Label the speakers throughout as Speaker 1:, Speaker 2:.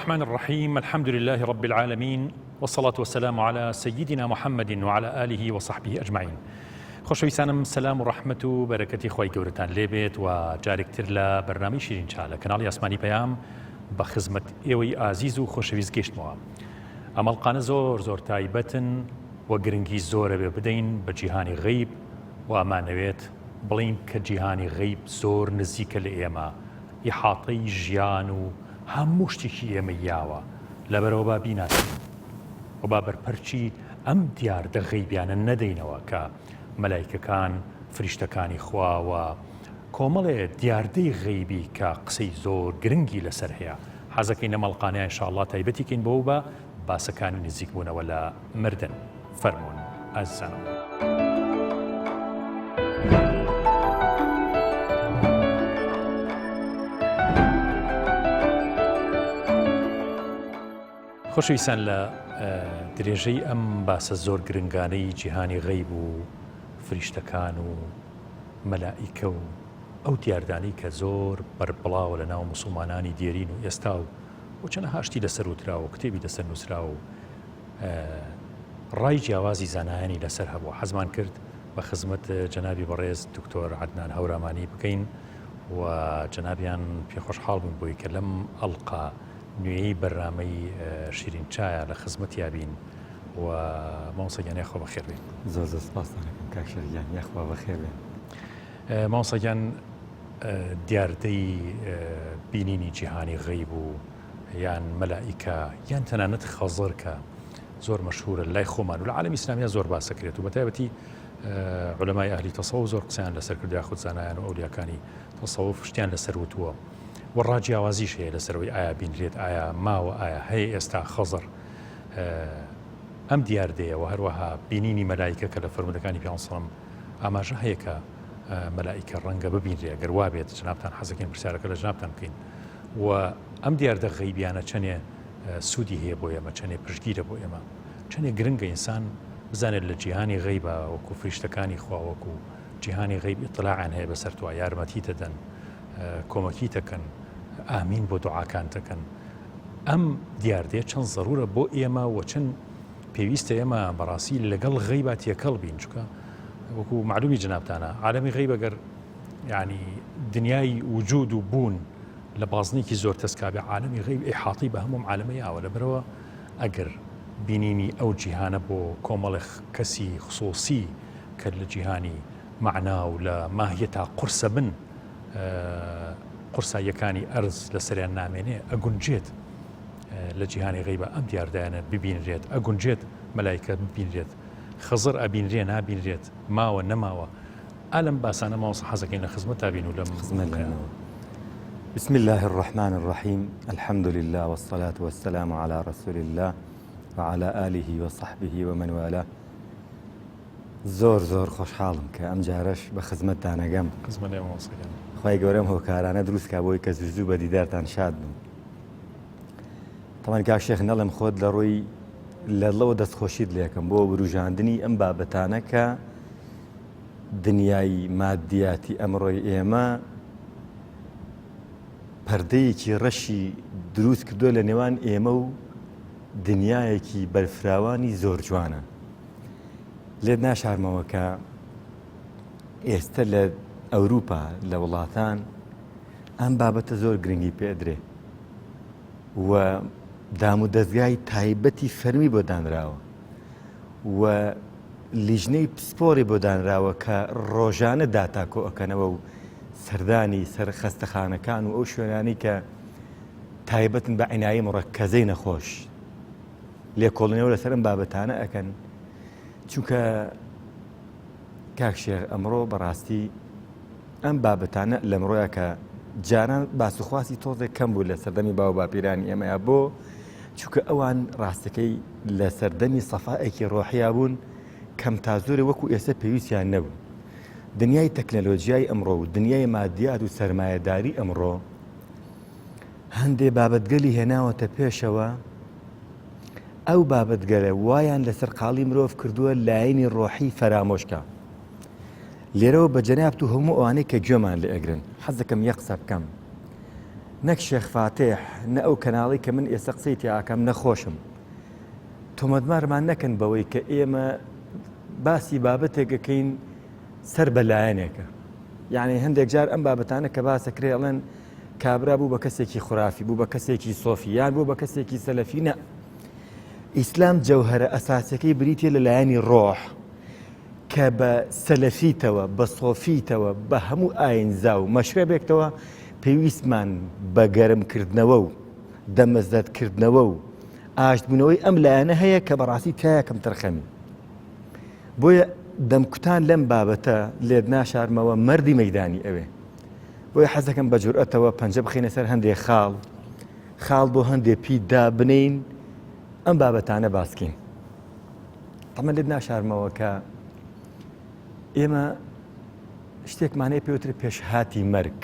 Speaker 1: الرحمن الرحیم الحمد لله رب العالمین والصلاة والسلام على سيدنا محمد وعلى آله وصحبه اجمعین خۆشەویستانم سەلام و ڕەحمەت و بەرەکەتی خوای گەورەتان لێبێت و جارێکتر لە بەرنامەی شیرین چا لە کەناڵی ئاسمانی پەیام بە خزمەت ئێوەی ئازیز و خۆشەویست گەیشتمەوە ئەم ئەڵقانە زۆر زۆر تایبەتن و گرنگی زۆرە بێ بدەین بە جیهانی غەیب و ئەمانەوێت بڵین کە جیهانی غەیب زۆر نزیکە لە ئێمە ئیحاتەی ژیان و هەموو شتێکی ئێمەی یاوە، لەبەرئەوە با بیناسین و با بەرپەرچی ئەم دیاردە غەیبیانە نەدەینەوە کە مەلایکەکان، فریشتەکانی خوا و کۆمەڵێ دیاردەی غەیبی کە قسەی زۆر گرنگی لەسەر هەیە حەزەکەین لەم ئەڵقانەیا ان شاء اللە تایبەتی کەین بەوە بە باسەکانی نزیکبوونەوە لە مردن. فەرموون ئازیزانم. خۆشەویستان لە درێژەی ئەم باسە زۆر گرنگانەی جیهانی غەیب و فریشتەکان و مەلائیکە و ئەو دیاردانەی کە زۆر بەربڵاوە لە ناو موسڵمانانی دێرین و ئێستا و و چەنەها شتی لەسەر وتراوە و کتێبی لەسەر نووسراوە و ڕای جیاوازی زانایانی لەسەر هەبوو حەزمان کرد بە خزمەت جەنابی بەڕێز دکتۆر عەدنان هەورامانی بکەین و جەنابیان پێخۆشحاڵ بووین بۆی کە لەم ئەڵقە نوێی بەرنامەی شیرین چایە لە خزمەتیا بین و مامۆستا گیان یاخوا بەخێر بێن.
Speaker 2: زۆر زۆر سپاستان ئەکەم کاک شێخ گیان یاخوا بەخێر بێن.
Speaker 1: مامۆستا گیان دیاردەی بینینی جیهانی غەیب و یان مەلائیکە یان تەنانەت خەزر کە زۆر مەشهورە لای خۆمان و لە عالەمی ئیسلامیا زۆر باس دەکرێت و بەتایبەتی علەمای ئەهلی تەسەوف زۆر قسەیان لەسەر کرد یاخود زانایان و ئەولیاکانی تەسەوف شتیان لەسەر وتووە و ڕا جیاوازیش هەیە لەسەرەوەی ئایا بینرێت ئایا ماوە ئایا هەیە ئێستا خەزر ئەم دیاردەیە و هەروەها بینینی مەلایکە کە لە فەرمودەکانی پێ سەڵم ئاماژە هەیە کە مەلائیکە ڕەنگە ببینرێ گەر وابێت جنابتان حەزەکەین پرسیارەکە لە جنابتان بکەین و ئەم دیاردە غەیبیانە چەنێ سوودی هەیە بۆ ئێمە چەنێ پشتگیرە بۆ ئێمە چەنێ گرنگە ئینسان بزانێت لە جیهانی غەیبە وەکو فریشتەکانی خوا وەکو جیهانی غەیب ئیطلاعیان هەیە بەسەر تۆ یارمەتی دەدەن کۆمەکی دەکەن ئامین بۆ دوعاکان دەکەن ئەم دیاردەیە چەند زەرورە بۆ ئێمە و چەند پێویستە ئێمە بەڕاستی لەگەڵ غەیبا تێکەڵ بین چونکە وەکو معلومی جنابتانە عالەمی غەیب ئەگەر یعنی دنیای وجود و بوون لە بازنێکی زۆر تەسکا بێ عالەمی غەیب ئیحاتی بە هەموو عالەمە یاوە لەبەرەوە ئەگەر بینینی ئەو جیهانە بۆ کۆمەڵێ کەسی خسۆسی کە لە جیهانی مەعنا و لە ماهیەتا قورسە بن قورساییەکانی ئەرز لەسەریان نامێنێ ئەگونجێت لە جیهانی غەیبە ئەم دیاردایانە ببینرێت ئەگونجێت مەلایکە ببینرێت خزر ئەبینرێ نابینرێت ماوە نەماوە ئا لەم باسانە مامۆستا حەزەکەین لە خزمەتتا بین و لەم
Speaker 2: خزمەت لەمەوە. بسم الله الرحمن الرحیم الحمد لله والصلاة والسلام على رسول الله وعلى آله وصحبه ومن والاه زۆر زۆر خۆشحاڵم کە ئەم جارەش بە خزمەتتان ئەگەم.
Speaker 1: خزمەت لێ مامۆستا گیان.
Speaker 2: خوای گەورە ئەم هۆکارانە دروست کا بۆی کە زوو زوو بە دیدارتان شاد بم. تەبعەن کاک شێخ نەڵێم خۆت لە ڕووی لە دڵەوە دەستخۆشیت لێکەم بۆ وروژاندنی ئەم بابەتانە کە دنیای مادیاتی ئەمڕۆی ئێمە پەردەیەکی ڕەشی دروست کردووە لە نێوان ئێمە و دنیایەکی بەرفراوانی زۆر جوانە لێت ناشارمەوە کە ئێستە لە ئەوروپا لە وڵاتان ئەم بابەتە زۆر گرنگی پێدرێ و دام و دەستگای تایبەتی فەرمی بۆ دانراوە و لیژنەی پسپۆڕی بۆ دانراوە کە ڕۆژانە داتا کۆ ئەکەنەوە و سەردانی سەر خەستەخانەکان و ئەو شوێنانەی کە تایبەتن بە عینایی مڕەکەزەی نەخۆش لێکۆڵینەوە لەسەر ئەم بابەتانە ئەکەن چونکە کاک شێخ ئەمڕۆ بەڕاستی ئەم بابەتانە لەمڕۆیە کە جاران باس و خواسی تۆزێک کەم بوو لە سەردەمی باو باپیرانی ئێمەیا بۆ چونکە ئەوان ڕاستەکەی لە سەردەمی سەفائێکی ڕۆحیا بوون کەم تا زۆرێ وەکو ئێستا پێویستیان نەبوو دنیای تەکنەلۆجیای ئەمڕۆ و دنیای مادیات و سەرمایەداری ئەمڕۆ هەندێ بابەتگەلی هێناوەتە پێشەوە ئەو بابەتگەلە وایان لەسەر قاڵی مرۆڤ کردووە لایەنی ڕۆحی فەرامۆشکە لێرەوە بە جەنابت و هەموو ئەوانەی کە گوێمان لێ ئەگرن حەز دەکەم یەک قسە بکەم. نەک شێخ فاتیح نە ئەو کەناڵی کە من ئێستا قسەی تیا ئەکەم نە خۆشم تۆمەتبارمان نەکەن بەوەی کە ئێمە باسی بابەتێک ئەکەین سەر بە لایەنێکە یعنی هەندێک جار ئەم بابەتانە کە باسەکرێ ئەڵێن کابرا بوو بە کەسێکی خرافی بوو بە کەسێکی سۆفی یان بوو بە کەسێکی سەلەفی نە ئیسلام جەوهرە ئەساسەکەی بریتە لە لایەنی ڕۆح کە بە سەلەفیتەوە، بە سۆفیتەوە، بە هەموو ئاینزا و مەشرەبێکتەوە پێویستمان بە گەرمکردنەوە و دەمەزەردکردنەوە و ئاشتبوونەوەی ئەم لایەنە هەیە کە بەڕاستی تیایا کەمتەرخەمین. بۆیە دەمکوتان لەم بابەتە لێت ناشارمەوە مەردی مەیدانی ئەوێ. بۆیە حەز دەکەم بە جورئەتەوە پەنجە بخەینە سەر هەندێ خاڵ، خاڵ بۆ هەندێ پیت دابنێین، ئەم بابەتانە باس کەین. تەمەن لێت ناشارمەوە کە ئێمە شتێکمان هەیە پێوترێ پێشهاتی مەرگ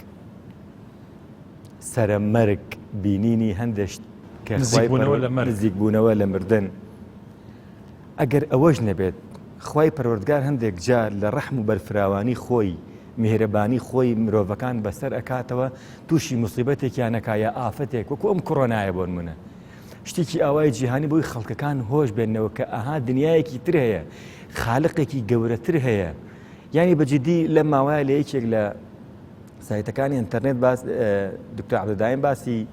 Speaker 2: سەرە مەرگ بینینی هەندێک کە
Speaker 1: نزیکبوونەوە لە مەرگ
Speaker 2: نزیکبوونەوە لە مردن ئەگەر ئەوەش نەبێت خوای پەروەردگار هەندێک جار لە ڕەحم و بەرفراوانی خۆی میهرەبانی خۆی مرۆڤەکان بەسەر ئەکاتەوە تووشی موسیبەتێکیان نەکا یا ئافەتێک وەکو ئەم کۆرۆنایە بۆ نمونە شتێکی ئاوای جیهانی بۆی خەڵکەکان هۆش بێنەوە کە ئەها دنیایەکی تر هەیە خالقێکی گەورەتر هەیە یعنی بە جدی لەم ماوەیە لە یەکێک لە سایتەکانی ئینتەرنێت باس دکتۆر عەبدولدایم باسی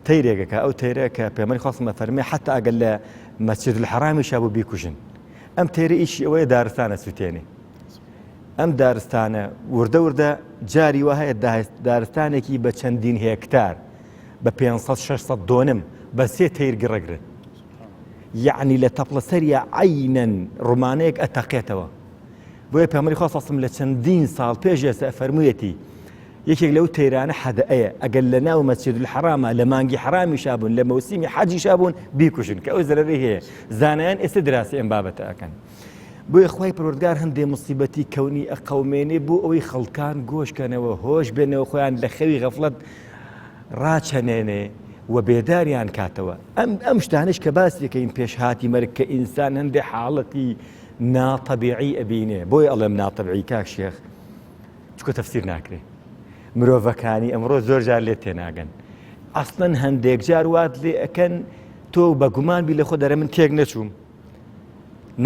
Speaker 2: تەیرێکەکە ئەو تەیرە کە پێمەری خواستمە فەرمی حتا ئەگەر لە مەسجد الحرامی شابوو بیکوژن ئەم تەیرە ئیشی ئەوەیە دارستانە سووتێنێ ئەم دارستانە وردە وردە جاری وا هەیە دارستانێکی بە چەندین هێکتار بە 500 600 دۆنم بە سێ تەیر گڕەگرن یعنی لە تەپڵە سەریا عینەن ڕمانەیەک ئەتەقێتەوە بۆیە پێغەمبەری خوا صلی لە چەندین ساڵ پێش ئێستا فەرموویەتی یەکێک لەو تەیرانە حەدەئەیە ئەگەر لە ناو مەسجد الحرامە لە مانگی حرامیشا بوون لە مەوسیمی حەجیشا بوون بیکوژن کە ئەو زەرەری هەیە زانایان ئێستا دراسی ئەم بابەتە ئەکەن بۆیە خوای پەروەردگار هەندێ موسیبەتی کەونی ئەقەومێنێ بۆ ئەوەی خەڵکان گۆش کەنەوە هۆش بێنەوە خۆیان لە خەوی غەفڵەت ڕاچەنێنێ و بێداریان کاتەوە ئەم ئەم شتانش کە باس دەکەین پێشهاتی مەرگ کە ئینسان هەندێ حاڵەتی ناتەبیعی ئەبینێ بۆیە ئەڵێم ناتەبعی کاک شێخ چکە تەفسیر ناکرێ مرۆڤەکانی ئەمڕۆ زۆر جار لێت تێناگەن ئەسڵەن هەندێک جار وات لێ ئەکەن تۆ بە گومان بی لە خۆ دەرە من تێک نەچووم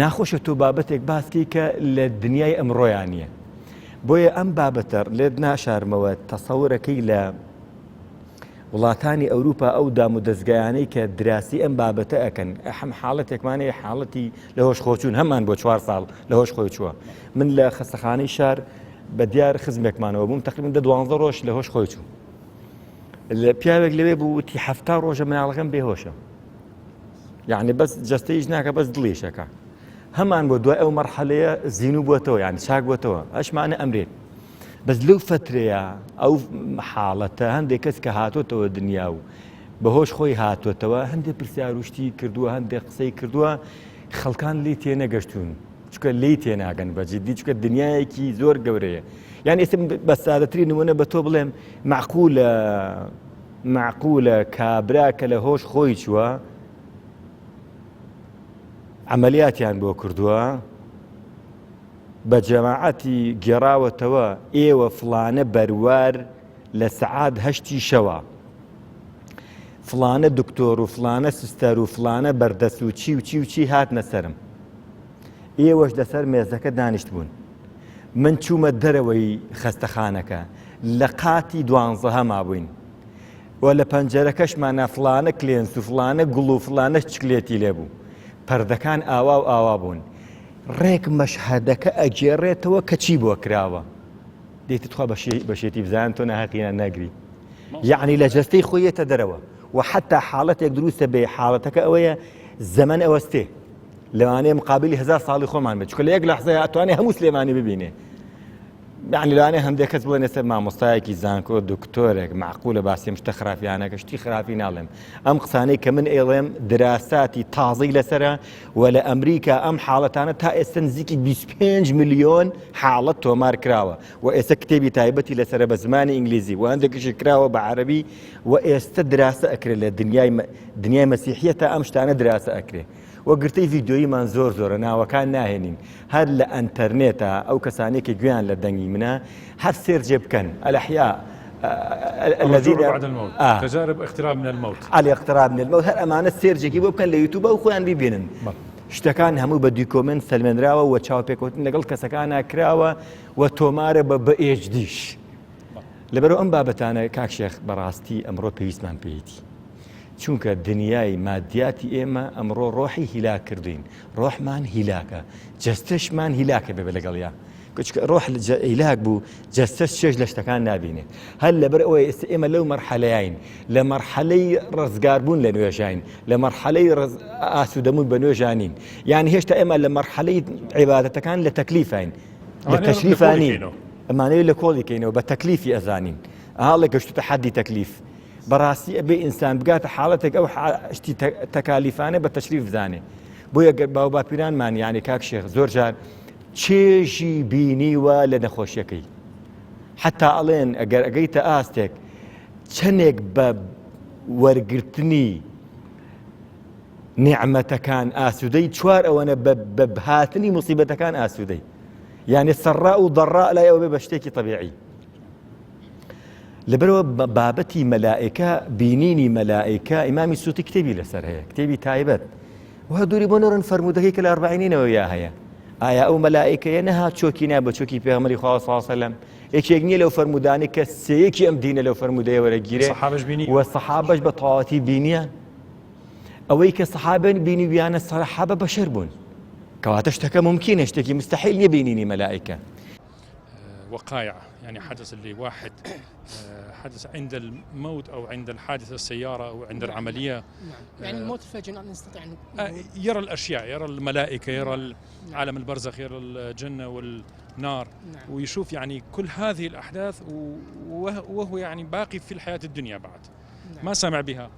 Speaker 2: ناخۆشە تۆ بابەتێک باس کەی کە لە دنیای ئەمڕۆیان نییە بۆیە ئەم بابەتە لێت ناشارمەوە تەسەورەکەی لە وڵاتانی ئەوروپا ئەو دام و دەستگایانەی کە دراسی ئەم بابەتە ئەەکەن ئەحم حاڵەتێکمانەیە حاڵەتی لە هۆش خۆچوون هەمان بۆ چوار ساڵ لە هۆش خۆی چووە من لە خەستەخانەی شار بە دیار خزمێکمانەوە بووم تقریبا دە دوانزە ڕۆژ لە هۆش خۆی چوو لە پیاوێک لەوێ بوو وتی هەفتا ڕۆژە مناڵەکەم بێهۆشە یعنی بەس جەستەیش ناکە بەس دڵیشەکە هەمان بۆ دوای ئەو مەرحەلەیە زیینو بووەتەوە یعنی چاک بووەتەوە ئەشمانە ئەمرێت بەس لەو فترەیە ئەو حاڵەتە هەندێک کەس کە هاتۆتەوە دنیا و بەهۆش خۆی هاتۆتەوە هەندێک پرسیاروشتی کردووە هەندێک قسەی کردووە خەڵکان لی تێنەگەشتون چکە لی تێناگەن بە جدی چکە دنیایەکی زۆر گەورەیە یان ئێستا بە سادەترین نمونە بە تۆ بڵێم معقولە مەعقولە کابرا کە لە هۆش خۆی چووە عەمەلیاتیان بۆ کردووە بە جەماعەتی گێڕاوەتەوە ئێوە فڵانە بەروار لە سەعات هەشتی شەوە فڵانە دکتۆر و فڵانە سستەر و فڵانە بەردەست و چی و چی و چی هاتنە سەرم ئێوەش لەسەر مێزەکە دانیشت بوون من چوومە دەرەوەی خەستەخانەکە لە قاتی دوانزەهە مابووین و لە پەنجەرەکەشمانا فڵانە کلێنس و فڵانە گوڵ و فڵانە چکلێتی لێ بوو پەردەکان ئاوا و ئاوا بوون ڕێک مەشهەدەکە ئەگێڕێتەوە کە چی بۆ کراوە دێت تخوا بەشێتی بزان تۆ ناهەقیان ناگری یعنی لە جەستەی خۆی یەتە دەرەوە و حتا حاڵەتێک دروستە بێ حاڵەتەکە ئەوەیە زەمەن ئەوەستێ لەوانەیە مقابلی هزار ساڵی خۆمان بێت چونکە لە یەک لەحزەیە ئەتوانێ هەموو سلێمانی ببینێ یعنی لەوانەیە هەندێک کەس بڵێن ئێستا مامۆستایەکی زانکۆ دکتۆرێک معقولە باسی ئەم شتە خراپیانەکە شتی خراپی ناڵێم ئەم قسانەی کە من ئێڵێم دراساتی تازەی لەسرە و لە ئەمریکا ئەم حاڵەتانە تا ئێستا نزیکی 25 ملیۆن حاڵەت تۆمار کراوە و ئێستا کتێبی تایبەتی لەسرە بە زمانی ئینگلیزی و هەندێکیشی کراوە بە عەربی و ئێستا دراسە ئەکرێت لە دنیای دنیای مەسیحیەتە ئەم شتانە دراسە ئەکرێ وە گرتەی ڤیدیۆییمان زۆر زۆرە ناوەکان ناهێنین هەر لە ئەنتەرنێتا ئەو کەسانەی کە گوێیان لە دەنگی منە هەر search ێ بکەن الاحیاء. الذين
Speaker 1: بعد الموت آه. تجارب اقتراب من الموت
Speaker 2: الاقتراب من الموت هەر ئەمانە search ێکی بۆ بکەن لە یوتوب و خۆیان بیبینن شتەکان هەموو بە document سەلمێنراوە و چاوپێکەوتن لەگەڵ کەسەکانە کراوە و تۆمارە بە بە HD ش لەبەرو ئەم بابەتانە کاک شێخ بەڕاستی ئەمڕۆ پێویستمان پێیەتی چونکە دنیای مادیاتی ئێمە ئەمڕۆ ڕۆحی هیلاک کردوین ڕۆحمان هیلاکە جەستەشمان هیلاکە بێ لەگەڵیا کچکە ڕۆح هیلاک بوو جەستەش چێژ لە شتەکان نابینێت هەر لەبەر ئەوەی ئێستا ئێمە لەو مەرحەلەیین لە مەرحەلەی ڕزگاربوون لە نوێژین لە مەرحەلەی ئاسوودەمون بە نوێژانین یان هێشتا ئێمە لە مەرحەلەی عیبادەتەکان لە تەکلیفین لە تەشریفانی ئەمانەوێت لە کۆڵی کەینەوە بە تەکلیفی ئەزانین ئاڵێ گەشتوتە حەدی تەکلیف بەڕاستی ئەبێ ئینسان بگاتە حاڵەتێک ئەو شتی تەکالیفانە بە تەشریف بزانێ بۆیە گەر باو باپیرانمان یعنی کاک شێخ زۆر جار چێژی بینیوە لە نەخۆشیەکەی حتا ئەڵێن ئەگەر ئەگەیتە ئاستێک چەندێک بە وەرگرتنی نیعمەتەکان ئاسوودەی چوار ئەوەنە بە هاتنی موسیبەتەکان ئاسوودەی یعنی سەڕا و ضەڕا لای ئەوە بێ بە شتێکی طبیعی لەبەرەوە بابەتی مەلائکە بینینی مەلائکە ئیمامی سوتی کتێبی لەسەر هەیە کتێبی تایبەت وە دووری بۆ نەڕن فەرموودەکەی کە لە ئەربعینینەوە یا هەیە ئایا ئەو مەلائکەیە نەهات چۆکی نا بە چۆکی پێغەمبەری خوا صلی الله علیه وسلم یەکێک نییە لەو فەرموودانەی کە سێیەکی ئەم دینە لەو فەرموودەیە وەرەگیرێ و سەحابەش بە تەواوەتی بینیان ئەوەی کە سەحابەن بینیویانە سەحابە بەشەر بوون کەواتە شتەکە ممکنە شتێکی مستحیل نییە بینینی مەلائکە
Speaker 1: وقائع يعني حدث اللي واحد حدث عند الموت او عند الحادث السياره او عند العمليه
Speaker 3: نعم. يعني الموت الفجأة نستطيع ان
Speaker 1: يرى الاشياء يرى الملائكه يرى نعم. عالم البرزخ يرى الجنه والنار نعم. ويشوف يعني كل هذه الاحداث وهو يعني باقي في الحياه الدنيا بعد نعم. ما سمع بها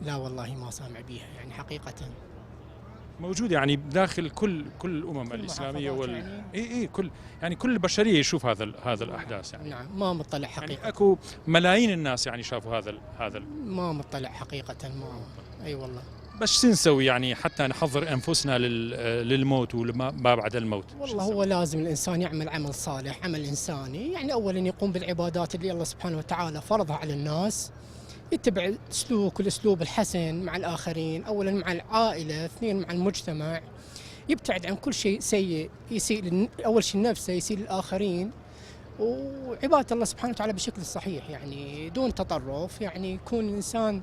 Speaker 3: لا والله ما سامع بيها يعني حقيقة
Speaker 1: موجود يعني داخل كل كل الامم الاسلاميه وال
Speaker 3: يعني؟
Speaker 1: اي اي كل يعني كل البشريه يشوف هذا ال هذا الاحداث يعني
Speaker 3: نعم ما مطلع حقيقه
Speaker 1: يعني اكو ملايين الناس يعني شافوا هذا ال هذا ال
Speaker 3: ما مطلع حقيقه ما اي والله
Speaker 1: بس شو نسوي يعني حتى نحضر انفسنا للموت ولما بعد الموت؟
Speaker 3: والله هو لازم الانسان يعمل عمل صالح، عمل انساني، يعني اولا يقوم بالعبادات اللي الله سبحانه وتعالى فرضها على الناس. يتبع السلوك والاسلوب الحسن مع الاخرين، اولا مع العائله، اثنين مع المجتمع. يبتعد عن كل شيء سيء يسيء اول شيء لنفسه يسيء للاخرين. وعباده الله سبحانه وتعالى بشكل صحيح يعني دون تطرف يعني يكون الانسان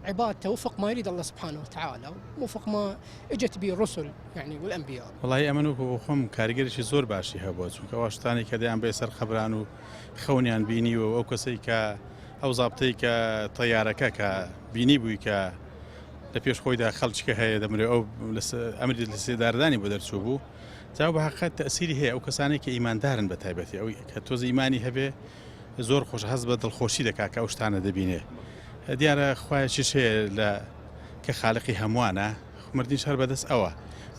Speaker 3: عبادته وفق ما يريد الله سبحانه وتعالى وفق ما اجت به الرسل يعني والانبياء.
Speaker 4: وەڵاهی ئەمن وەکو بۆ خۆم کاریگەریی زۆر باشی هەبووە چونکە ئەوە شتانەی کە دەیان بێ سەر قەبران و خەونیان بینیوە و ئەو کەسەی کە ئەو زابتەی کە تەیارەکە کە بینی بووی کە لە پێش خۆیدا خەڵکە هەیە دەمرێ ئەو ئەمری لە سێداردانی بۆ دەرچوو بوو جا بە حقیقەت تەسیری هەیە ئەو کەسانەی کە ئیماندارن بە تایبەتی ئەو کە تۆز ئیمانی هەبێ زۆر خۆش هەست بە دڵخۆشی دەکا کە ئەو شتانە دەبینێ دیارە خوایەکیش هەیە لە کە خالقی هەمووانە مردنیش هەر بەدەست ئەوە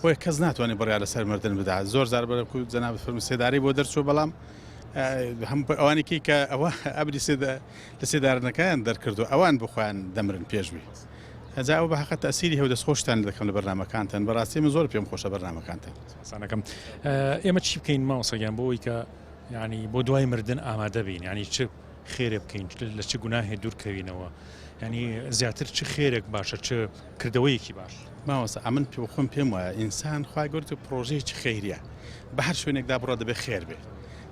Speaker 4: بۆیە کەس ناتوانێت بڕیار لەسەر مردن بدات زۆر زار بەرەکو جەنابت فەرموو سێدارەی بۆ دەرچوو بەڵام هەم ئەوانێکی کە ئەوە ئەبری لە سێدارنەکەیان دەرکردو ئەوان بخۆیان دەمرن پێشوی ئەجا ئەو بە حەقە تەسیری هەو دەستخۆشتان دەکەم لە بەرنامەکانتان بەڕاستی من زۆر پێم خۆشە بەرنامەکانتان
Speaker 1: سانەکەم ئێمە چی بکەین مامۆستا گیان بۆ ئەوەی کە یعنی بۆ دوای مردن ئامادە بین یعنی چ خێرێ بکەین لە چ گوناهێ دوورکەوینەوە یعنی زیاتر چ خێرێک باشە چ کردەوەیەکی باش.
Speaker 4: مامۆستا ئەمن پێ خۆم پێم وایە ئینسان خوای گەورە پرۆژەیەکی خەیریە بە هەر شوێنێکدا بڕۆ دەبێ خێر بێ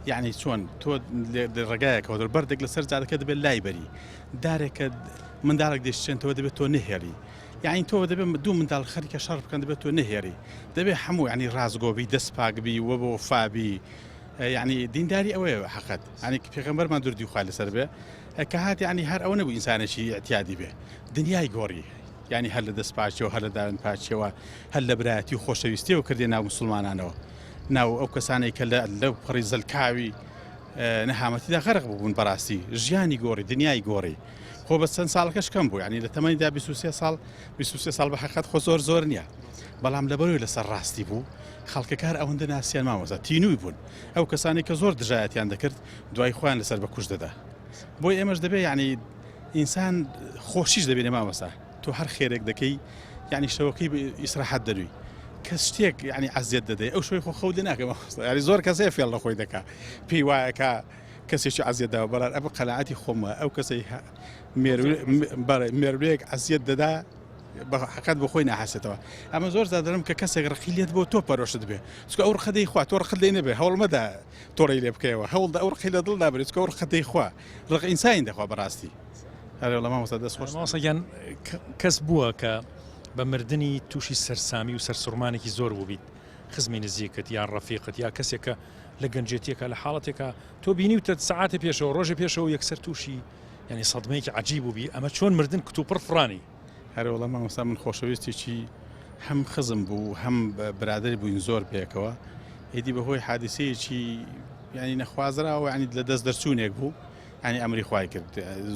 Speaker 4: یعنی چۆن تۆ لە ڕێگایەکەوە دەر بەردێک لەسەر جادەکە دەبێت لای بەری دارێکە منداڵێک دەشتێنەوە دەبێت تۆ نهێڵی یعنی تۆ دەبێت دوو منداڵ خەریکە شەڕ بکەن دەبێت تۆ نهێڵی دەبێت هەموو ینی ڕاستگۆبی دەست پاکبی وە بۆ فابی یعنی دینداری ئەوەیە حقت ینی پێغەمبەرمان دردی خوای لەسەر بێ کە هات یعنی هەر ئەوە نەبوو ئینسانێکی ئیعتیادی بێ دنیای گۆڕی یعنی هەر لە دەست پاکیەوە هەر لە داوێن پاکیەوە هەر لە برایەتی و خۆشەویستیەوە کردێ ناو مسلمانانەوە ناو ئەو کەسانەی کە لەو پەڕی زەلکاوی نەهامەتیدا غەرق بوون بەڕاستی ژیانی گۆڕی دنیای گۆڕی خۆ بە چەند ساڵەکەش کەم بوو ینی لە تەمەنیدا 23 ساڵ 23 ساڵ بە حقیقەت خۆ زۆر زۆر نییە بەڵام لەبەرەوەی لەسەر ڕاستی بوو خەڵکەکار ئەوەندە ناسیان مامۆستا تینووی بوون ئەو کەسانی کە زۆر دژایەتیان دەکرد دوای خۆیان لەسەر بە کوش دەدا بۆی ئێمەش دەبێ یعنی ئینسان خۆشیش دەبێنێ مامۆستا تۆ هەر خێرێک دەکەی یعنی شەوەکەی ئیسراحەت دەروی کەس شتێک یعنی عەزیەت دەدەی ئەو شوی خۆ خەو لێ ناکە مامۆستا یعنی زۆر کەس هەیە فێڵ لە خۆی دەکا پێی وایە کە. کەسێکی عەزیەت داوە بەڵام ئەمە قەناعەتی خۆم وایە ئەو کەسەی مێروولێک عەزیەت دەدا بە حقت بۆ خۆی ناحەسێتەوە ئەمە زۆر زادرم کە کەسێک ڕقی لێت بۆ تۆ پەرۆشت بێ چکە ئەو ڕقە دەیخوا تۆ ڕقت لێ نەبێ هەوڵ مەدە تۆڕی لێ بکەیەوە هەوڵدە ئەو ڕقی لە دڵ نابرێت چکە ئەو ڕقە دەیخوا ڕق ئینسانی دەخوا بەڕاستی هەرێ وەڵا مامۆستا دەست خۆش
Speaker 1: مامۆستا گیان کەس بووە کە بە مردنی تووشی سەرسامی و سەرسوڕمانێکی زۆر بووبیت خزمی نزیکت یان ڕەفیقت یا کەسێک کە لە گەنجێتیەکە لە حاڵەتێکە تۆ بینیوتە سەعاتێ پێشەوە ڕۆژێ پێشەوە یەکسەر تووشی یعنی سەدمەیەکی عجیب بووبی ئەمە چۆن مردن کتوپڕ فڕانی
Speaker 4: هەرێ وەڵا مامۆستا من خۆشەویستێکی هەم خزم بوو هەم برادەر بووین زۆر پێکەوە ئیدی بەهۆی حادیسەیەکی ینی نەخوازراوە ینی لە دەست دەرچوونێک بوو ینی ئەمری خوای کرد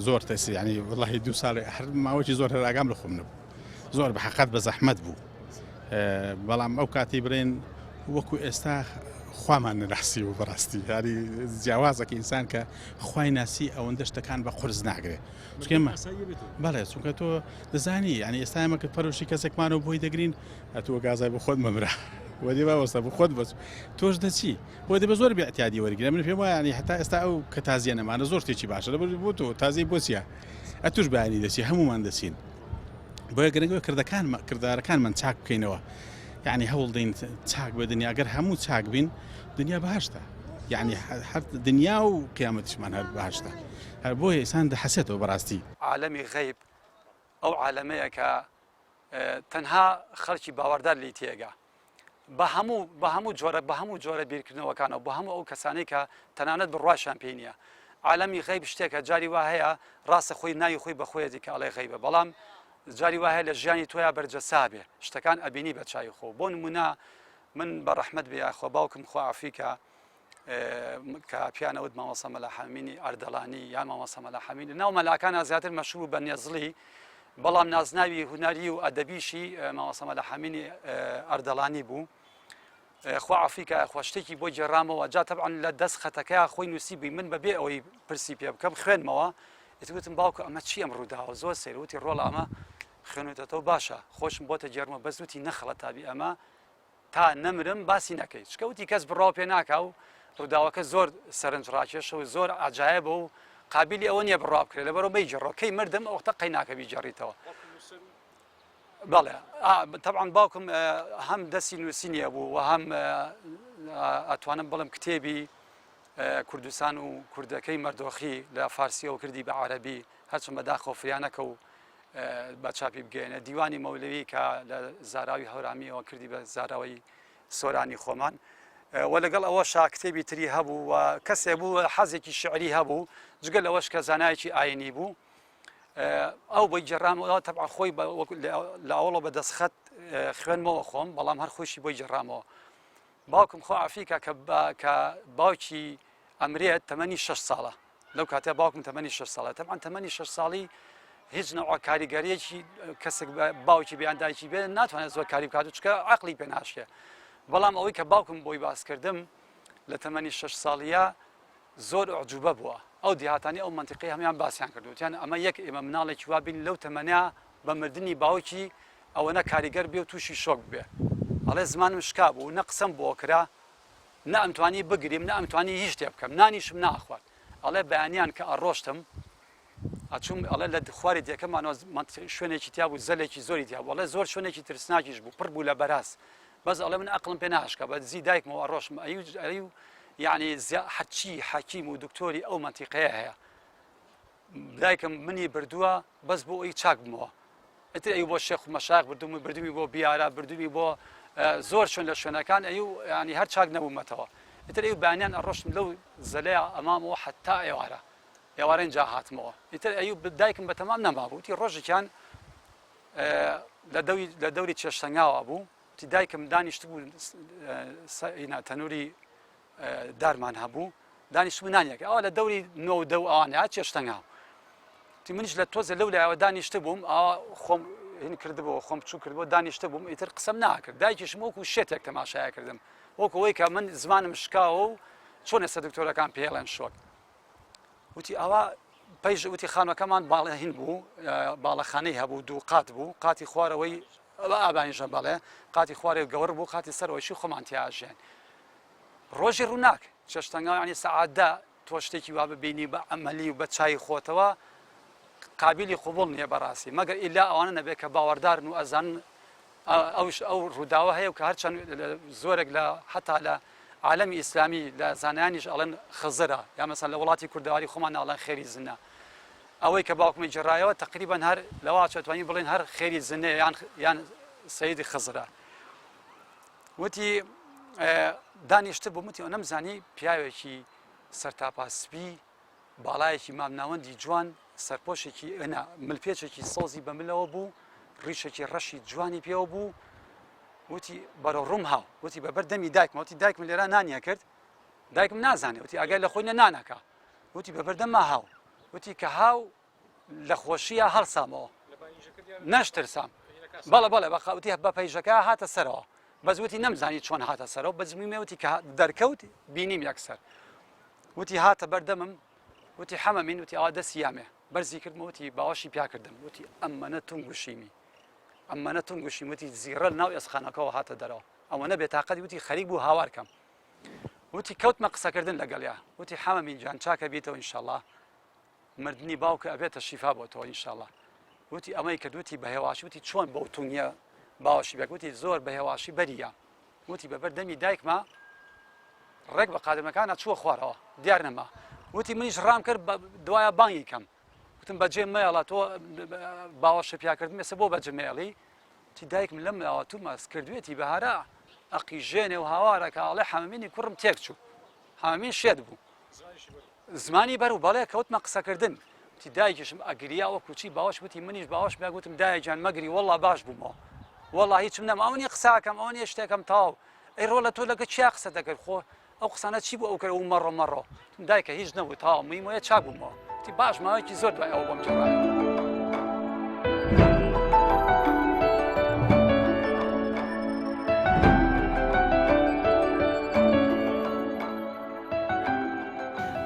Speaker 4: زۆر تەسی ینی وڵی دو ساڵ هەر ماوەی زۆر هەر ئاگام لە خۆم نەبوو زۆر بە حەقەت بە زەحمەت بوو بەڵام ئەو کاتی برێن وەکو ئێستا خوامان نەناسی و بەڕاستی هاری جیاوازەکە ئینسان کە خوای ناسی ئەوەندە شتەکان بە قرس ناگرێت بەڵێ چونکە تۆ دەزانی یعنی ئێستا ئێمە کە پەرۆشی کەسێکمانەوە بۆی دەگرین ئەتووە گازای بۆ خۆت مەمرە وەدی باوەستە بۆ خۆت بەس تۆش دەچی بۆ دەبێ زۆر بێعتیادی وەرگرە من پێم وایە ینی هەتا ئێستا ئەو کە تازیە نەمانە زۆر شتێکی باشە لەبەر بۆ تۆ تازی بۆ چیە ئەتوش بەیانی دەچی هەمومان دەچین بۆیە گرنگە کردەکان کردارەکانمان چاک بکەینەوە یعنی هەوڵ دەین چاک بە دنیا گەر هەموو چاک بین دنیا بەهشتە یعنی هەر دنیا و قیامەتیشمان هەر بەهشتە هەر بۆیە ئینسان دەحەسێتەوە بەڕاستی.
Speaker 5: عالەمی غەیب ئەو عالەمەیە کە تەنها خەڵکی باوەڕدار لێی تێگا بە هەموو بە هەموو جۆرە بە هەموو جۆرە بیرکردنەوەکانەوە بە هەموو ئەو کەسانەی کە تەنانەت بڕواشیان پێی نییە عالەمی غەیب شتێکە جاری وا هەیە ڕاستە خۆی ناوی خۆی بە خۆیەتی کە ئەڵێ غەیبە بەڵام جاری وا هەیە لە ژیانی تۆیا بەرجەسا بێ شتەکان ئەبینی بە چاوی خۆ بۆ نمونە من بە ڕەحمەت بێ یاخوا باوکم خوا عەفوی کە کە پیانە وت مامۆستا مەلا حەمینی ئەردەڵانی یا مامۆستا مەلا حەمین لە ناو مەلاکانە زیاتر مەشهور بوو بە نێزڵی بەڵام نازناوی هونەری و ئەدەبیشی مامۆستا مەلا حەمینی ئەردەڵانی بوو خوا عەفوی کە خوا شتێکی بۆ گێڕامەوە جا تەبعەن لە دەست خەتەکەیا خۆی نووسی بووی من بەبێ ئەوەی پرسی پێ بکەم خوێنمەوە ئیتر وتم باوکە ئەمە چی ئەم ڕووداوە زۆر سەیر وتی ڕۆڵە ئەمە خوێنوتەتەوە باشە خۆشم بۆتە گێڕمە بەس وتی نەخەڵەتابی ئەمە تا نەمرم باسی نەکەی چکە وتی کەس بڕاو پێ ناکا و ڕووداوەکە زۆر سەرنج ڕاکێشە و زۆر عجایبە و قابلی ئەوە نییە بڕوا بکرێت لەبەرەوە مەیگێڕەوە کەی مردم ئەوختە قەی ناکە بیگێڕیتەوە بەڵێ تەبعەن باوکم هەم دەستی نووسینی هەبوو و هەم ئەتوانم بڵم کتێبی کوردستان و کوردەکەی مەردۆخی لە فارسیەوە کردی بە عەربی هەرچەند بەداخەوە فریانەکە و بە چاپی بگەێنە دیوانی مەولەوی کە لە زاراوی هەورامیەوە کردی بە زاراوی سۆرانی خۆمان و لەگەڵ ئەوە شا کتێبی تری هەبوو و کەسێ بوو حەزێکی شعری هەبوو جگە لەوەش کە زانایەکی ئاینی بوو ئەو بۆی گێڕامەوە تەبعەن خۆی لە ئەوڵەوە بە دەستخەت خوێنمەوە خۆم بەڵام هەر خۆشی بۆی گێڕامەوە باوکم خۆ ئافریکا کە کە باوکی ئەمرێت تەمەنی 6 ساڵە لەو کاتە باوکم تەمەنی 6 ساڵە تەبعەن تەمەنی 6 ساڵی هیچ نەوە کاریگەریەکی کەسێک باوکی بیان دایکی بێ ناتوانێت زۆر کاری بکات و چکە عقلی پێ ناشێ بەڵام ئەوەی کە باوکم بۆی باسکردم لە تەمەنی 6 ساڵیە زۆر ئوعجوبە بووە ئەو دێهاتانی ئەو مەنتیقەی هەموان باسیان کرد وتیان ئەمە یەک ئێمە مناڵێکی وا بین لەو تەمەنە بە مردنی باوکی ئەوەنە کاریگەر بێ و تووشی شۆک ببێ ئەڵێ زمانم شکا بوو نە قسەم بۆ کرا نە ئەمتوانی بگریم نە ئەمتوانی هیچ شتێ بکەم نانیشم ناخوارد ئەڵێ بەیانیان کە ئەڕۆشتم ئەچوم ئەڵێ لە خواری دێکەمانەوە شوێنێکی تیا بوو زەلێکی زۆری تیا بوو ئەڵێ زۆر شوێنێکی ترسناکیش بوو پڕ بوو لە بەراز بەس ئەڵێ من ئەقڵم پێ ناشکا بە دزی دایکمەوە ئەڕۆشم ئەیو ئەیو یعنی هەرچی حەکیم و دکتۆری ئەو مەنتیقەیە هەیە دایکم منی بردووە بەس بۆ ئەوی چاک بمەوە ئیتر ئەی بۆ شێخ و مەشایخ بردوومی بردومی بۆ بیارە بردومی بۆ زۆر شوێن لە شوێنەکان ئەی و ینی هەر چاک نەبوومەتەوە ئیتر ئەی بەیانیان ئەڕۆشتم لەو زەلەیە ئەمامەوە حتا ئێوارە ئێوارە ئینجا هاتمەوە ئیتر ئەی دایکم بە تەمام نەمابوو وتی ڕۆژێکیان لە دەوری لە دەوری چێشتەنگاوە بوو وتی دایکم دانیشتبوو ئینا تەنوری دارمان هەبوو دانیشتبوو نانیەکە ئەوە لە دەوری نۆ و دە و ئەوانە چێشتەنگاو وتی منیش لە تۆزێ لەو لایەوە دانیشتبووم ئاوا خۆم هین کردبوو خۆم بچوو کردبوو دانیشتبووم ئیتر قسەم ناکرد دایکیشم وەکو شێتێک تەماشای کردم وەکو ئەوەی کە من زمانم شکاوە و چۆن ئێستا دکتۆرەکان پێڵێن شۆک وتی ئەوە پەیژ وتی خانوەکەمان باڵە هین بوو باڵەخانەی هەبوو دوو قات بوو قاتی خوارەوەی ئابانیژە بەڵێ قاتی خوارێ گەور بوو قاتی سەرەوەشی خۆمان تیاژێن ڕۆژی ڕووناک چێشتەنگا ینی سەعات دە. تۆ شتێکی وا ببینی بە عەمەلی و بە چای خۆتەوە قابیلی قبوڵ نییە بەڕاستی مەگەر ئیلا ئەوانە نەبێت کە باوەڕدارن و ئەزانن ئەوش ئەو ڕووداوە هەیە و کە هەرچەند زۆرێک لە حتا لە عالەمی ئیسلامی لە زانایانیش ئەڵێن خزرە یا مەسەن لە وڵاتی کوردەواری خۆمان ئەڵێن خێری زنە ئەوەی کە باوکمی جێڕایەوە تقریبا هەر لەوا چێتوانین بڵێن هەر خێری زنە یان یان سەیدی خزرە وتی دانیشت بووم وتی نەمزانی پیاوێکی سەرتاپا سپی باڵایەکی مامناوەندی جوان سەرپۆشێکی نا ملپێچێکی سەوزی بە ملەوە بوو ڕیشێکی ڕەشی جوانی پێوە بوو وتی بەرەو ڕووم هاو وتی بە بەر دەمی دایکم وتی دایکم لێرە نانیە کرد دایکم نازانێ وتی ئەگەر لە خۆی نە نانەکە وتی بە بەردەمما هاو وتی کە هاو لە خۆشیە هەڵسامەوە نەشترسام بەڵێ بەڵێ بەخەوتی بە پەیژەکە هاتە سەرەوە بەس وتی نەمزانی چۆن هاتە سەرەوە بەس وتی کە دەرکەوت بینیم یەکسەر وتی هاتە بەردەمم وتی حەمەمین وتی ئەوە دەستی یامێ بەرزی کردم وتی باوەشی پیا کردم وتی ئەمەنە تونگوشیمی ئەمەنە تونگوشیم وتی زیڕە ناو ئێسخانەکەەوە هاتە دەرەوە ئەوەنە بێتاقەتی وتی خەریک بوو هاوار کەم وتی کەوتمە قسەکردن لەگەڵیا وتی حەمەمین جان چاکە بیتەوە ئینشەڵا مردنی باوکە ئەبێتە شیفا بۆ تۆ ئینشەڵا وتی ئەمەی کرد وتی بە هێواشی وتی چۆن بەو تونگیە باوەشی بێک وتی زۆر بە هێواشی بەریە وتی بەبەر دەمی دایکما ڕێک بە قادرمەکانە چووە خوارەوە دیار نەما وتی منیش ڕام کرد دوایە بانگی کەم وتم بەجێ مەیەڵە تۆ باوەشە پیاکردن ئێستا بۆ بەجێ مەیەڵی تی دایکم لەم لاوە تومەس کردوێتی بەهارە ئەقیژێنێ و هاوارەکە ئەڵێ حەمەمینی کوڕم تێک چوو حەمەمین شێت بوو زمانی بەر و بەڵێ کەوتمە قسەکردن وتی دایکیشم ئەگریا وەکو چی باوەش وتی منیش باوەش بیا گوتم دایە گیان مەگری وەڵا باش بوومەوە وەڵا هیچم نەما ئەو نیە قساکەم ئەو نیە شتێکم تاو ئەی ڕۆڵە تۆ لەگە چیا قسە دەکرد خۆ ئەو قسانە چی بوو ئەو کرد و مەڕۆ مەڕۆ دایکە هیچ نەبوو تاو مهمۆیە چاک بوومەوە وتی باش ماوەیەکی زۆر دوای ئەوە بۆم گێڕایەوە.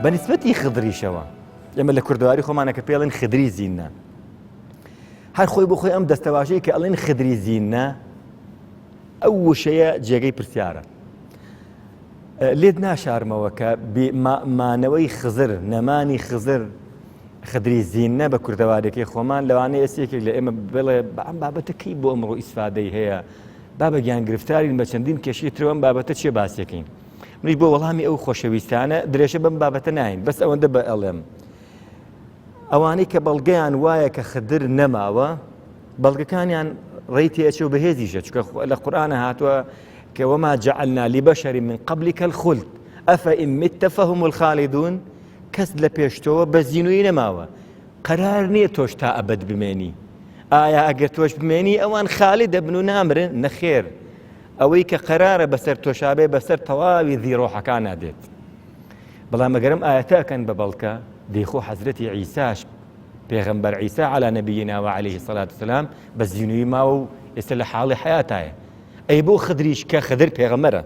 Speaker 2: بە نیسبەتی خدریشەوە ئێمە لە کوردەواری خۆمانە کە پێڵێن خدری زینە هەر خۆی بۆ خۆی ئەم دەستەواژەی کە ئەڵێن خدری زینە ئەو وشەیە جێگەی پرسیارە لێت ناشارمەوە کە مانەوەی خزر نەمانی خزر خدری زینە بە کوردەوارەکەی خۆمان لەوانەیە ئێستا یەکێک لە ئێمە بڵێ بە ئەم بابەتە کەی بۆ ئەمڕۆ ئیسفادەی هەیە بابە گیان گرفتارین بە چەندین کێشەی ترەوە ئەم بابەتە چێ باسیەکەین منیش بۆ وەڵامی ئەو خۆشەویستانە درێژە بەم بابەتە ناین بەس ئەوەندە بە ئەڵێم ئەوانەی کە بەڵگەیان وایە کە خدر نەماوە بەڵگەکانیان ڕێی تێچێ و بەهێزیشە چکە لە قورآانە هاتووە کە وما جعلنا لبشر من قبلك الخلد أفإن مت فهم الخالدون کەس لە پێشتەوە بە زیینوی نەماوە قەرار نییە تۆش تا ئەبەد بمێنی ئایا ئەگەر تۆش بمێنی ئەوان خالی دەبن و نامرن نەخێر ئەوەی کە قەرارە بەسەر تۆشابێ بەسەر تەواوی ذی ڕۆحەکانا دێت بەڵام ئەگەر ئەم ئایەتە ئەکەن بە بەڵکە دەی خۆ حەزرەتی عیساش پێغەمبەر عیسا علی نبینا و علیه الصلاة والسلام بە زینووی ماوە و ئێستا لە حاڵی حیاتایە ئەی بۆ خدریش کە خدر پێغەمبەرە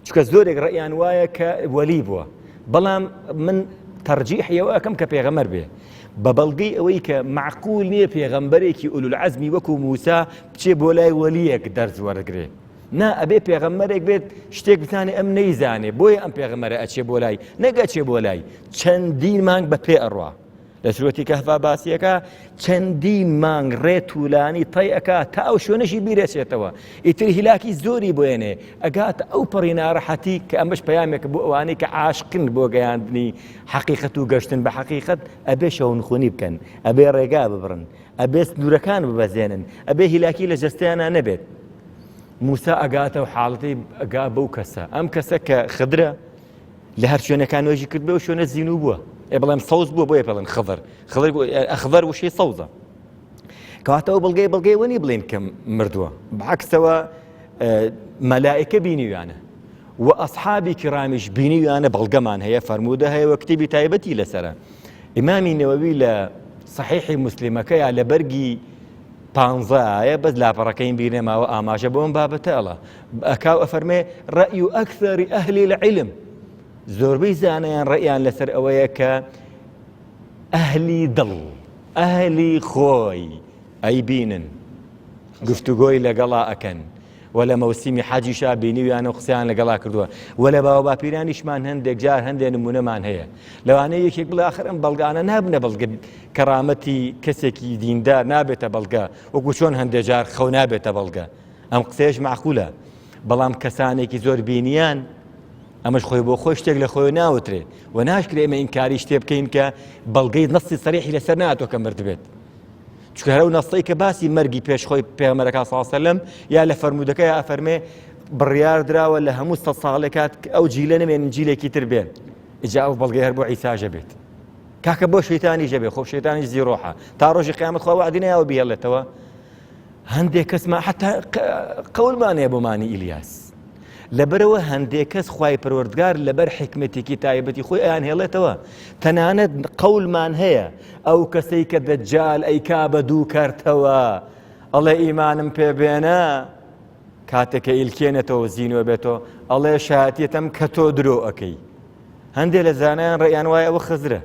Speaker 2: چونکە زۆرێک ڕەئیان وایە کە وەلی بووە بەڵام من تەرجیحیەوە ئەەکەم کە پێغەمەر بێ بە بەڵگەی ئەوەی کە معقول نییە پێغەمبەرێکی ئولولعەزمی وەکو موسا بچێ بۆ لای وەلیەک دەرز وەرگێ نا ئەبێ پێغەمبەرێک بێت شتێک بتانێ ئەم نەیزانێ بۆیە ئەم پێغەمبەرە ئەچێ بۆ لای نەک ئەچێ بۆ لای چەندین مانگ بە پێ ئەڕوا لە سورەتی کەهفا باسیەکە چەندین مانگ ڕێ تولانی تەی ئەکا تا ئەو شوێنەشی بیرەچێتەوە ئیتر هیلاکی زۆری بۆێنێ ئەگاتە ئەو پەڕی ناڕەحەتی کە ئەمەش پەیامێکە بۆ ئەوانەی کە عاشقن بۆ گەیاندنی حەقیقەت و گەشتن بە حەقیقەت ئەبێ شەونخونی بکەن ئەبێ ڕێگا ببڕن ئەبێ سنوورەکان ببەزێنن ئەبێ هیلاکی لە جەستەیانە نەبێت موسا ئەگاتە و حاڵەتی ئەگا بەو کەسە ئەم کەسە کە خدرە لە هەر شوێنەکان نوێژی کرد بەو شوێنە زیینوو بووە ئێ بڵێم سەوز بووە بۆیە پێڵێن خضر خضر ئەخضر وشەی سەوزە کەواتە ئەو بەڵگەی بەڵگەی وەنی بڵێن کە مردووە بەعکسەوە مەلائکە بینیویانە و ئەصحابی کرامیش بینیویانە بەڵگەمان هەیە فەرموودە هەیە و کتێبی تایبەتی لەسەرە ئیمامی نەوەوی لە صحیحی مسلمەکەیا لە بەرگی پانزایە بەس لاپەڕەکەیم بیر نەماوە ئاماژە بۆم بابەتە ئەڵە ئەکاو ئەفەرمێ ڕەئی و ئەکثەری ئەهلی العلم زۆربەی زانایان ڕەئیان لەسەر ئەوەیە کە ئەهلی دڵ ئەهلی خۆی ئەیبینن گفتوگۆی لەگەڵا ئەکەن. و لە مەوسیمی حەجیشا بینیویانە و قسەیان لەگەڵا کردووە و لە باوەباپیرانیشمان هەندێک جار هەندێک نمونەمان هەیە لەوانەیە یەکێک بڵێ ئاخر ئەم بەڵگانە نابنە بەڵگە کەرامەتی کەسێکی دیندار نابێتە بەڵگە وەکو چۆن هەندێک جار خەو نابێتە بەڵگە ئەم قسەیەش معقولە بەڵام کەسانێکی زۆر بینیان ئەمەش خۆی بۆ خۆی شتێک لە خۆی ناوترێ و ناشکرێ ئێمە ئینکاری شتێ بکەین کە بەڵگەی نەستی سەریحی لەسەر ناتۆ کە مردبێت چونکە هەر ئەو نەستەی کە باسی مەرگی پێش خۆی پێغەمبەرەکان صلی الله علیه وسلم یا لە فەرموودەکە یا ئەفەرمێ بڕیار دراوە لە هەموو سە ساڵێکات ئەو جیلە نەمێنن جیلێکی تر بێن ئیجا ئەو بەڵگەی هەر بۆ عیساژە بێت کاکە بۆ شەیتانیشە بێ خۆ شەیتانیش زی ڕۆحە تا ڕۆژی قیامەت خوا وعدی نەیاوە بیهێڵێتەوە هەندێک کەسمان حتا قەولمان هەیە بۆ مانی ئیلیاس لەبەرئەوە هەندێک کەس خوای پەروەردگار لەبەر حیکمەتێکی تایبەتی خۆی ئەیان هێڵێتەوە تەنانەت قەولمان هەیە ئەو کەسەی کە دەجال ئەیکا بە دوو کەرتەوە ئەڵێ ئیمانم پێ بێنە کاتێک کە ئیلکێنێتەوە زینوە بێتەوە ئەڵێ شایەتیەتەم کە تۆ درۆ ئەکەی هەندێک لە زانایان ڕێیان وایە ئەوە خزرە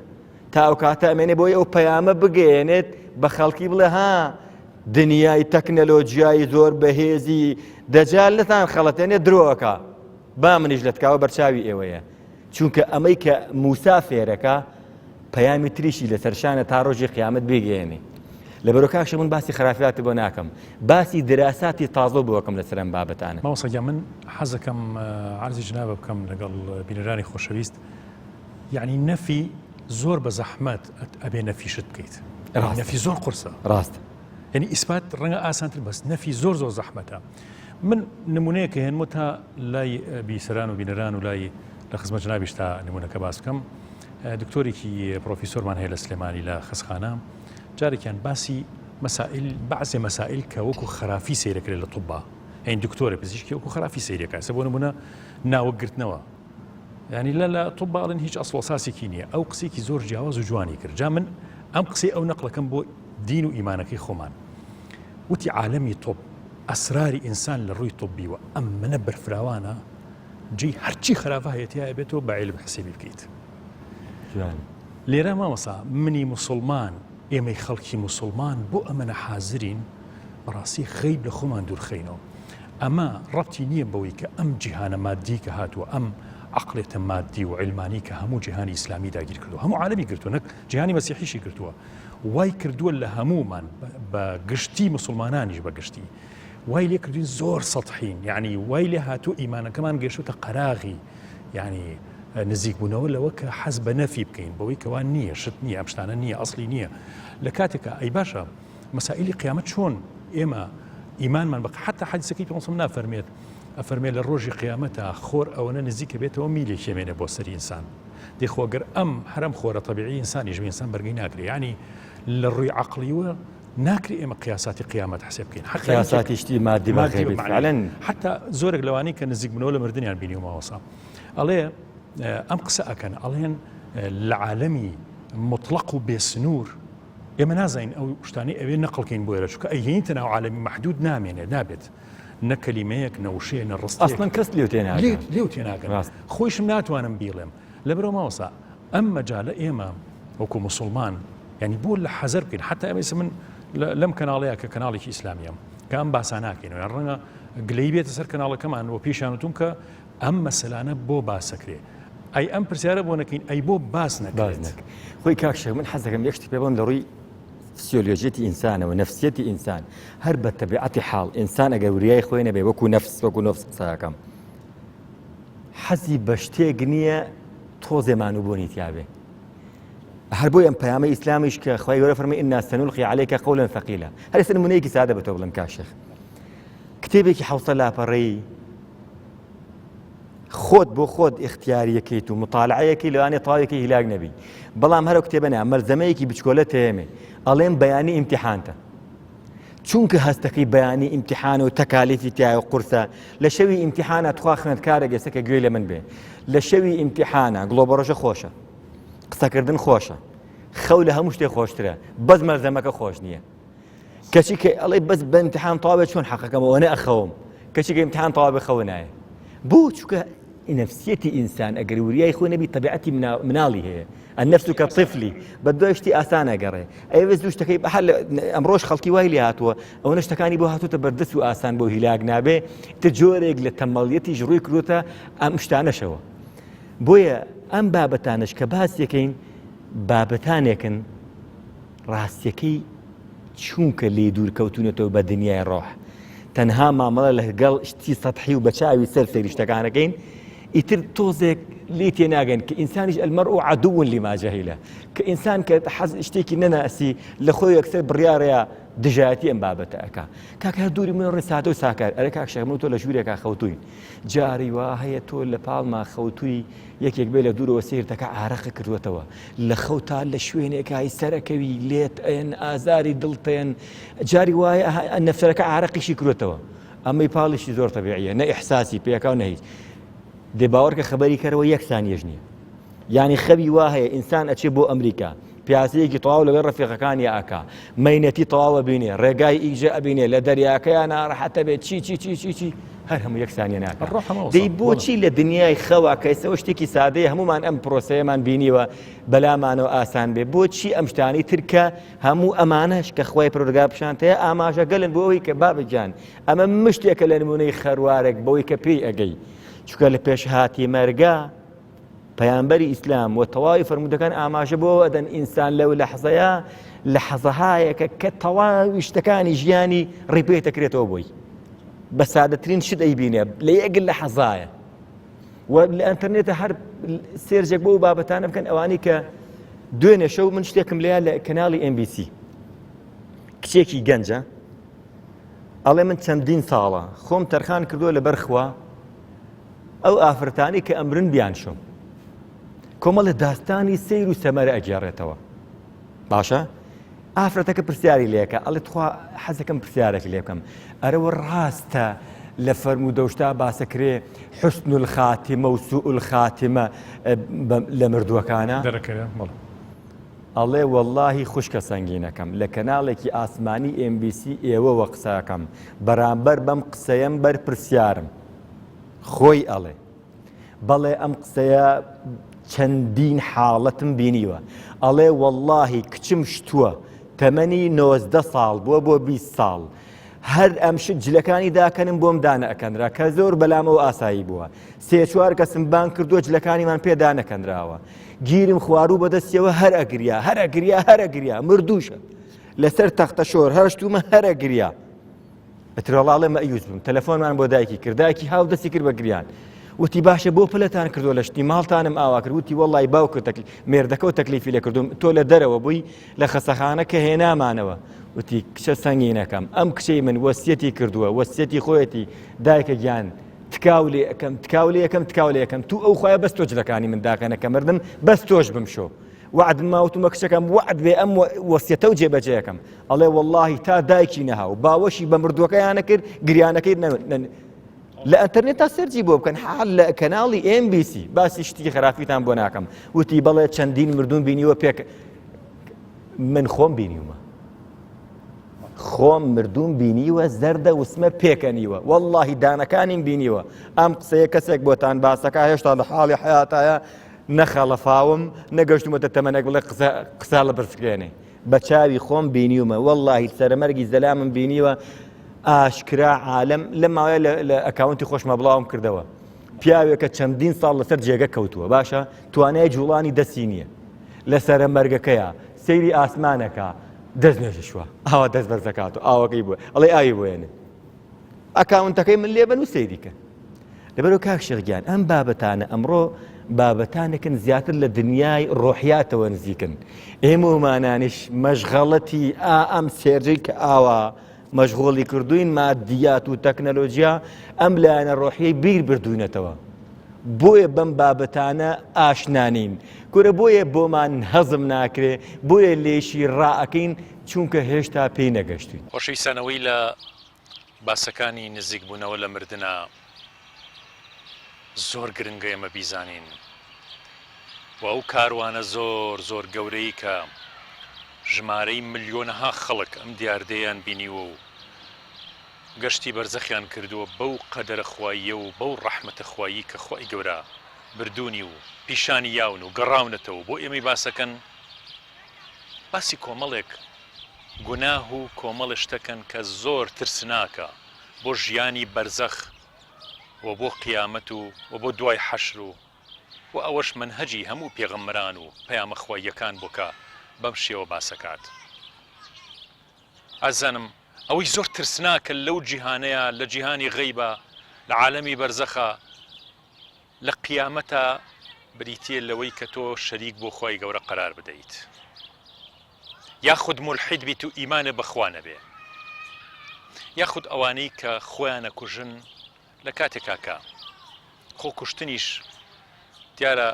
Speaker 2: تا ئەو کاتە ئەمێنێ بۆی ئەو پەیامە بگەیەنێت بە خەڵکی بڵێ ها دنیای تەکنەلۆجیای زۆر بەهێزی دەجال لەتان خەڵەتێنێ درۆ ئەکا با منیش لەتکاوە بەرچاوی ئێوەیە چونکە ئەمەی کە موسا فێرەکە پەیامی تریشی لەسەر شانە تا ڕۆژی قیامەت بیگەیەنێ لەبەرو کاک من باسی خرافیات بۆ ناکەم باسی دراساتی تازە بۆکەم لەسەر ئەم بابەتانە.
Speaker 1: مامۆستا گیان من حەزەکەم عەرزی جنابە بکەم لەگەڵ بینەرانی خۆشەویست یعنی نەفی زۆر بە زەحمەت ئەبێ نەفیشت بکەیت
Speaker 2: ڕاست.
Speaker 1: نەفی زۆر قورسە
Speaker 2: ڕاست
Speaker 1: یعنی ئیسپات ڕەنگە ئاسانتر بەس نەفی زۆر زۆر زەحمەتە من نمونەیەکە هێنمە تا لای بیسەران و بینەران و لای لە خزمەت جنابیش تا نمونەکە باس بکەم دکتۆرێکی پرۆفیسۆرمان هەیە لە سلێمانی لە خەسخانە جارێکیان باسی مەسائل بەعزێ مەسائل کە وەکو خەرافی سەیرەکرێت لە طبا هەین دکتۆرە پزیشکی وەکو خەرافی سەیرەکە سە بۆ نمونە ناوەگرتنەوە یانی لە لە طب ئەڵێن هیچ ئەسڵ ئەساسێکی نییە ئەو قسەیەکی زۆر جیاواز و جوانی کرد جا من ئەم قسەی ئەو نەقڵەکەم بۆ دین و ئیمانەکەی خۆمان وتی عالەمی طب ئەسراری ئینسان لە ڕووی طبیوە ئەم منە بەرفراوانە جێی هەرچی خراپە هەیە تیایە بێتەوە بە عیلم حسێبی بکەیت
Speaker 2: جوان
Speaker 1: لێرە مامۆسا منی موسڵمان ئێمەی خەڵکی موسڵمان بۆ ئەمەنە حازرین بەڕاستی غەیب لە خۆمان دوورخەینەوە ئەمە ڕەبتی نییە بەوەی کە ئەم جیهانە مادی کە هاتووە ئەم عەقڵێتە مادی و عیلمانی کە هەموو جیهانی ئیسلامی داگیر کردووە هەموو عالەمی گرتووە نەک جیهانی مەسیحیشی گرتووە وای کردووە لە هەموومان بە گشتی مسلمانانیش بە گشتی وای لێ کردوین زۆر سەحین یعنی وای لێ هاتوو ئیمانەکەمان گەشتە قەراغی یعنی نزیک بوونەوە لەوە کە حەز بە نەفی بکەین بەوەی کەوا نییە شت نییە ئەم شتانە نییە ئەسلی نییە لە کاتێکا ئەی باشە مەسائیلی قیامەت چۆن ئێمە ئیمانمان بە حتا حەدیسەکەی پێغەمبەر صلی نافەرمێت ئەفەرمێت لە ڕۆژی قیامەتا خۆر ئەوەنە نزیکە بێتەوە میلێکی ئەمێنێ بۆ سەری ئینسان دەی خۆ گەر ئەم هەرم خۆرە تەبیعی ئینسانیش بێ ئینسان بەرگەی ناگرێ یعنی لە ڕووی عەقڵیوە ناکرێ ئێمە قیاساتی قیامەت حسێب بکەین حتا
Speaker 2: قیاساتی شتی مادی بە
Speaker 1: مادی
Speaker 2: غەیبی
Speaker 1: بە معنی.
Speaker 2: فعلا
Speaker 1: حتا زۆرێک لەوانەی کە نزیک بنەوە لە مردنیان بینیوە مامۆستا ئەڵێ ئەم قسە ئەکەن ئەڵێن لە عالەمی مطلق و بێسنوور ئێمە نازانین ئەو شتانەی ئەوێ نەقڵ کەین بۆ ئێرە چونکە ئەیهێنیتە ناو عالەمی مەحدود نامێنێت نابێت نە کەلیمەیەک نە وشەیە نە ڕستەیەک
Speaker 2: ئەسڵەن کەس لێو تێناگا
Speaker 1: لێو تێناگەن
Speaker 2: ڕاست.
Speaker 1: خۆیشم ناتوانم بیڵێم لەبەرئەوە مامۆستا ئەم مەجالە ئێمە وەکو موسڵمان یعنی بۆ لە حەزەر بکەین حتا ئێمە ئێستا من لەم کەناڵەیە کە کەناڵێکی ئیسلامیەم کە ئەم باسا ناکەینەوە یان ڕەنگە گلەیی بێتە سەر کەناڵەکەمان و پێشیان وتوم کە ئەم مەسەلانە بۆ باسەکرێ ئەی ئەم پرسیارە بۆ نەکەین ئەی بۆ باس نەکرێت؟
Speaker 2: خۆی کاک شێخ من حەز دەکەم یەک شت پێ بڵێم لە ڕووی فسیۆلۆژیەتی ئینسانەوە نەفسیەتی ئینسان هەر بە تەبیعەتی حاڵ ئینسان ئەگەر وریای خۆی نەبێ وەکو نەفس وەکو نەفس قسەکەم حەزی بە شتێک نییە تۆزێ مانوبوونی تیاابێ هەر بۆی ئەم پەیامە ئیسلامیش کە خوای گەورە فەرمی إنا سنلقي عليك قولا ثقيلا هەر ئێستا نمونەیەکی سادە بە تۆ بڵێم کاک شێخ کتێبێکی حوسە لاپەڕەی خۆت بۆ خۆت ئیختیاریەکەیت و مطالعەیەکی لەوانێ تاوێکی هیلاک نەبی بەڵام هەرو کتێبە نا مەلزەمەیەکی بچکۆلە تێمێ ئەڵێم بەیانی ئیمتیحانتە چونکە هەستەکەی بەیانی ئیمتیحان و تەکالیفی تایە و قورسە لە شەوی ئیمتیحانە تخوا خوێندکارێک ئێستا کە گوێی لە من بێ لە شەوی ئیمتیحانە گڵۆبەڕۆژە خۆشە قسەکردن خۆشە خەو لە هەموو شتێ خۆشترە بەس مەلزەمەکە خۆش نییە کەچی کە ئەڵێ بەس بە امتحان تەواو بێت چۆن حەقەکەم ئەوەنە ئەخەوم کەچی کە امتحان تەواو بێ خەوە نایە بۆ چونکە نەفسیەتی ئینسان ئەگەر وریای خۆی نەبی تەبیعەتی مناڵی هەیە النفس كالطفل بە دوای شتی ئاسان ئەگەڕێ ئەیەوێ زوو شتەکەی بە هەر ئەمڕۆش خەڵکی وای لێ هاتووە ئەوەنە شتەکانی بۆ هاتووتە بەردەست و ئاسان بۆ هیلاک نابێ تە جۆرێک لە تەمەڵیەتیش ڕووی کردوتە ئەم شتانەشەوە بۆیە ئەم بابەتانش کە باس یەکەین بابەتانێکن ڕاستیەکەی چونکە لێی دوور کەوتوونەتەوە بە دنیای ڕۆح تەنها مامەڵە لەگەڵ شتی سەتحی و بە چاوی سەر سەیری شتەکانەکەین ئیتر تۆزێک لێی تێناگەن کە ئینسانیش المرء عدو لما جهل کە ئینسان کە حەز شتێکی نەناسی لە خۆی یەکسەر بڕیارەیە دژایەتی ئەم بابەتە ئەکا کاک هەر دووری من ڕێ سادە و ساکار ئەرێ کاک شێخ من تۆ لە ژوورێکا خەوتوین جاری وا هەیە تۆ لە پاڵما خەوتووی یەکێک بێ لە دوورەوە سەیر دەکا ئارەقە کردووەتەوە لە خەوتا لە شوێنێکای سەرەکەوی لێت ئەیەن ئازاری دڵتێن جاری وایە نەفسەرەکە ئارەقیشی کردوێتەوە ئەمەی پاڵیشی زۆر تەبیعیە نە ئیحساسی پێکا و نە هیچ دێ باوەڕکە خەبەری کەرەوە یەک سانیەش نییە یعنی خەوی وا هەیە ئینسان ئەچێ بۆ ئەمریکا پیاسەیەکی تەواو لەگەڵ ڕەفیقەکانی ئاکا مەینەتی تەواوە بینێ ڕێگای ئیجە ئەبینێ لە دەریاکەیان ناڕەحەتە بێت چی چی چی چی چی هەر هەموو یەک سانیە ناکا دەی بۆچی لە دنیای خەوا کە ئێستا شتێکی سادەیە هەمومان ئەم پرۆسەیەمان بینیوە بەلامانەوە ئاسان بێ بۆچی ئەم شتانی ترکە هەموو ئەمانەش کە خوای پەروەردگار پیشانتەیە ئاماژە گەلن بۆ ئەوەی کە بابە گیان ئەمە مشتێکە لە نمونەی خەروارێک بەوەی کە پێی ئەگەی چونکە لە پێشهاتی مەرگە پەیامبەری ئیسلام و تەواوی فەرموودەکان ئاماژە بۆ ئەدەن ئینسان لەو لەحزەیە لە حەزەهایەکە کە تەواوی شتەکانی ژیانی ڕیپێ دەکرێتەوە بۆی بە سادەترین شت ئەیبینێ لە یەک لە حەزایە و لە ئەتەرنێتە هەر search ێک بۆ بابەتانە بکەن ئەوانەی کە دوێنێ شەو من شتێکم لیا لە کەناڵی MBC کچێکی گەنجە ئەڵێ من چەندین ساڵە خۆم تەرخان کردووە لە بەرخوا ئەو ئافرەتانی کە ئەمرن بیانشۆم کۆمەڵە داستانی سیر و سەمەرە ئەگێڕێتەوە باشە ئافرەتەکە پرسیاری لێکە ئەڵێ تخوا حەزەکەم پرسیارێک لێ بکەم ئەرەوە ڕاستە لە فەرموودەوشتا باسەکرێ حسن الخاتمە و سوء الخاتمە لە مردووەکانە
Speaker 1: دەرەکەوێ بەڵێ.
Speaker 2: ئەڵێ وەڵاهی خوشکە سەنگینەکەم لە کەناڵێکی ئاسمانی MBC ئێوەوە قسەکەم بەرامبەر بەم قسەیەم بەرپرسیارم خۆی ئەڵێ بەڵێ ئەم قسەیە چەندین حاڵەتم بینیوە ئەڵێ وەڵاهی کچم شتووە تەمەنی 90 ساڵ بووە بۆ 20 ساڵ هەر ئەم شت جلەکانی داکەنم بۆم دانەئەکەنرا کە زۆر بەلامەوە ئاسایی بووە سێ چوار کەسم بان کردووە جلەکانیمان پێ دانەکەنراوە گیرم خواروو بەدەستیەوە هەر ئەگریا هەر ئەگریا هەر ئەگریا مردووشە لەسەر تەختە شۆر هەرشتومە هەر ئەگریا ئەترەڵاڵێ مەئیوس بووم تەلەفۆنمان بۆ دایکی کرد دایکی هاو دەستی کرد بە گریان وتی باشە بۆ پلەتان کردو لە شتی ماڵتانم ئاوا کرد وتی وەڵی باوکە تەکلی مێردەکە و تەکلیفی لێ کردوم تۆ لە دەرەوە بووی لە خەسەخانە کە هێنامانەوە وتی کچە سەنگینەکەم ئەم کچەی من وەسیەتی کردووە وەسیەتی خۆیەتی دایکە گیان تکاو لێ ئەکەم تکاو لێ ئەکەم تکاو لێ ئەکەم تو ئەو خوایە بەس تۆ جلەکانی من داکەنە کە مردم بەس تۆش بمشۆ وعدم ماوتمە کچەکەم وعد بێ ئەم وەسیەتە و جێبەجێەکەم ئەڵێ وەڵڵاهی تا دایکی نەها و باوەشی بە مردووەکەیانە کرد گریانەکەی لە ئەتەرنێت تا search ی بۆ بکەن حال لە کەناڵی MBC باسی شتی خرافیتان بۆ ناکەم وتی بەڵێ چەندین مردوون بینیوە پێک من خۆم بینیومە خۆم مردوم بینیوە زەردە وسمە پێکەنیوە واللهی دانەکانیم بینیوە ئەم قسەیە کەسێک بۆتان باسەکە هێشتا لە حاڵی حیاتایە نەخەڵەفاوم نەگەشتومەتە تەمەنێک بڵێ قسە قسە لە برسکرێنێ بە چاوی خۆم بینیومە واللهی سەرەمەرگی زەلامم بینیوە ئاشکرا عالم لە ماوەیە لە account ی خۆشمە بڵاوم کردەوە پیاوێکە چەندین ساڵ لەسەر جێگە کەوتووە باشە توانای جوڵانی دەستی نییە لە سەرە مەرگەکەیە سەیری ئاسمانەکە دەست نوێژی شوە ئاوا دەست بەرزەکات و ئاوەکەی بووە ئەڵێ ئاوی بۆێنێ account ەکەی من لێبن و سەیری کە لەبەرو کاک شێخ گیان ئەم بابەتانە ئەمڕۆ بابەتانێکن زیاتر لە دنیای ڕۆحیاتەوە نزیکن ئێمە ومانانیش مەشغەڵەتی ئا ئەم search ەی کە ئاوا مەشغوڵی کردوین مادیات و تەکنەلۆجیا ئەم لایەنە ڕۆحیەی بیر بردوینەتەوە بۆیە بەم بابەتانە ئاشنا نین کورە بۆیە بۆمان هەزم ناکرێ بۆیە لێشی ڕائەکەین چونکە هێشتا پێی نەگەشتوین.
Speaker 1: خۆشەویستانەوەی لە باسەکانی نزیک بوونەوە لە مردنا زۆر گرنگە ئێمە بیزانین و ئەو کاروانە زۆر زۆر گەورەی کە ژمارەی ملیۆنەها خەڵک ئەم دیاردەیان بینیوە و. گەشتی بەرزەخیان کردووە بەو قەدەرە خواییە و بەو ڕەحمەتە خوایی کە خوای گەورە بردوونی و پیشانی یاون و گەڕاونەتەوە بۆ ئێمەی باسەکەن باسی کۆمەڵێک گوناه و کۆمەڵێ شتەکەن کە زۆر ترسناکە بۆ ژیانی بەرزەخ و بۆ قیامەت و و بۆ دوای حەشر و و ئەوەش مەنهەجی هەموو پێغەمبەران و پەیامە خواییەکان بووە کە بەم شێوە باسەکات. ئازیزانم ئەوەی زۆر ترسناکە لەو جیهانەیە لە جیهانی غەیبە لە عالەمی بەرزەخە لە قیامەتە بریتە لەوەی کە تۆ شەریک بۆ خوای گەورە قەرار بدەیت یاخود مولحید بیت و ئیمانە بەخوا نەبێ یاخود ئەوانەی کە خۆیانە کوژن لە کاتێکا کە خۆ کوشتنیش دیارە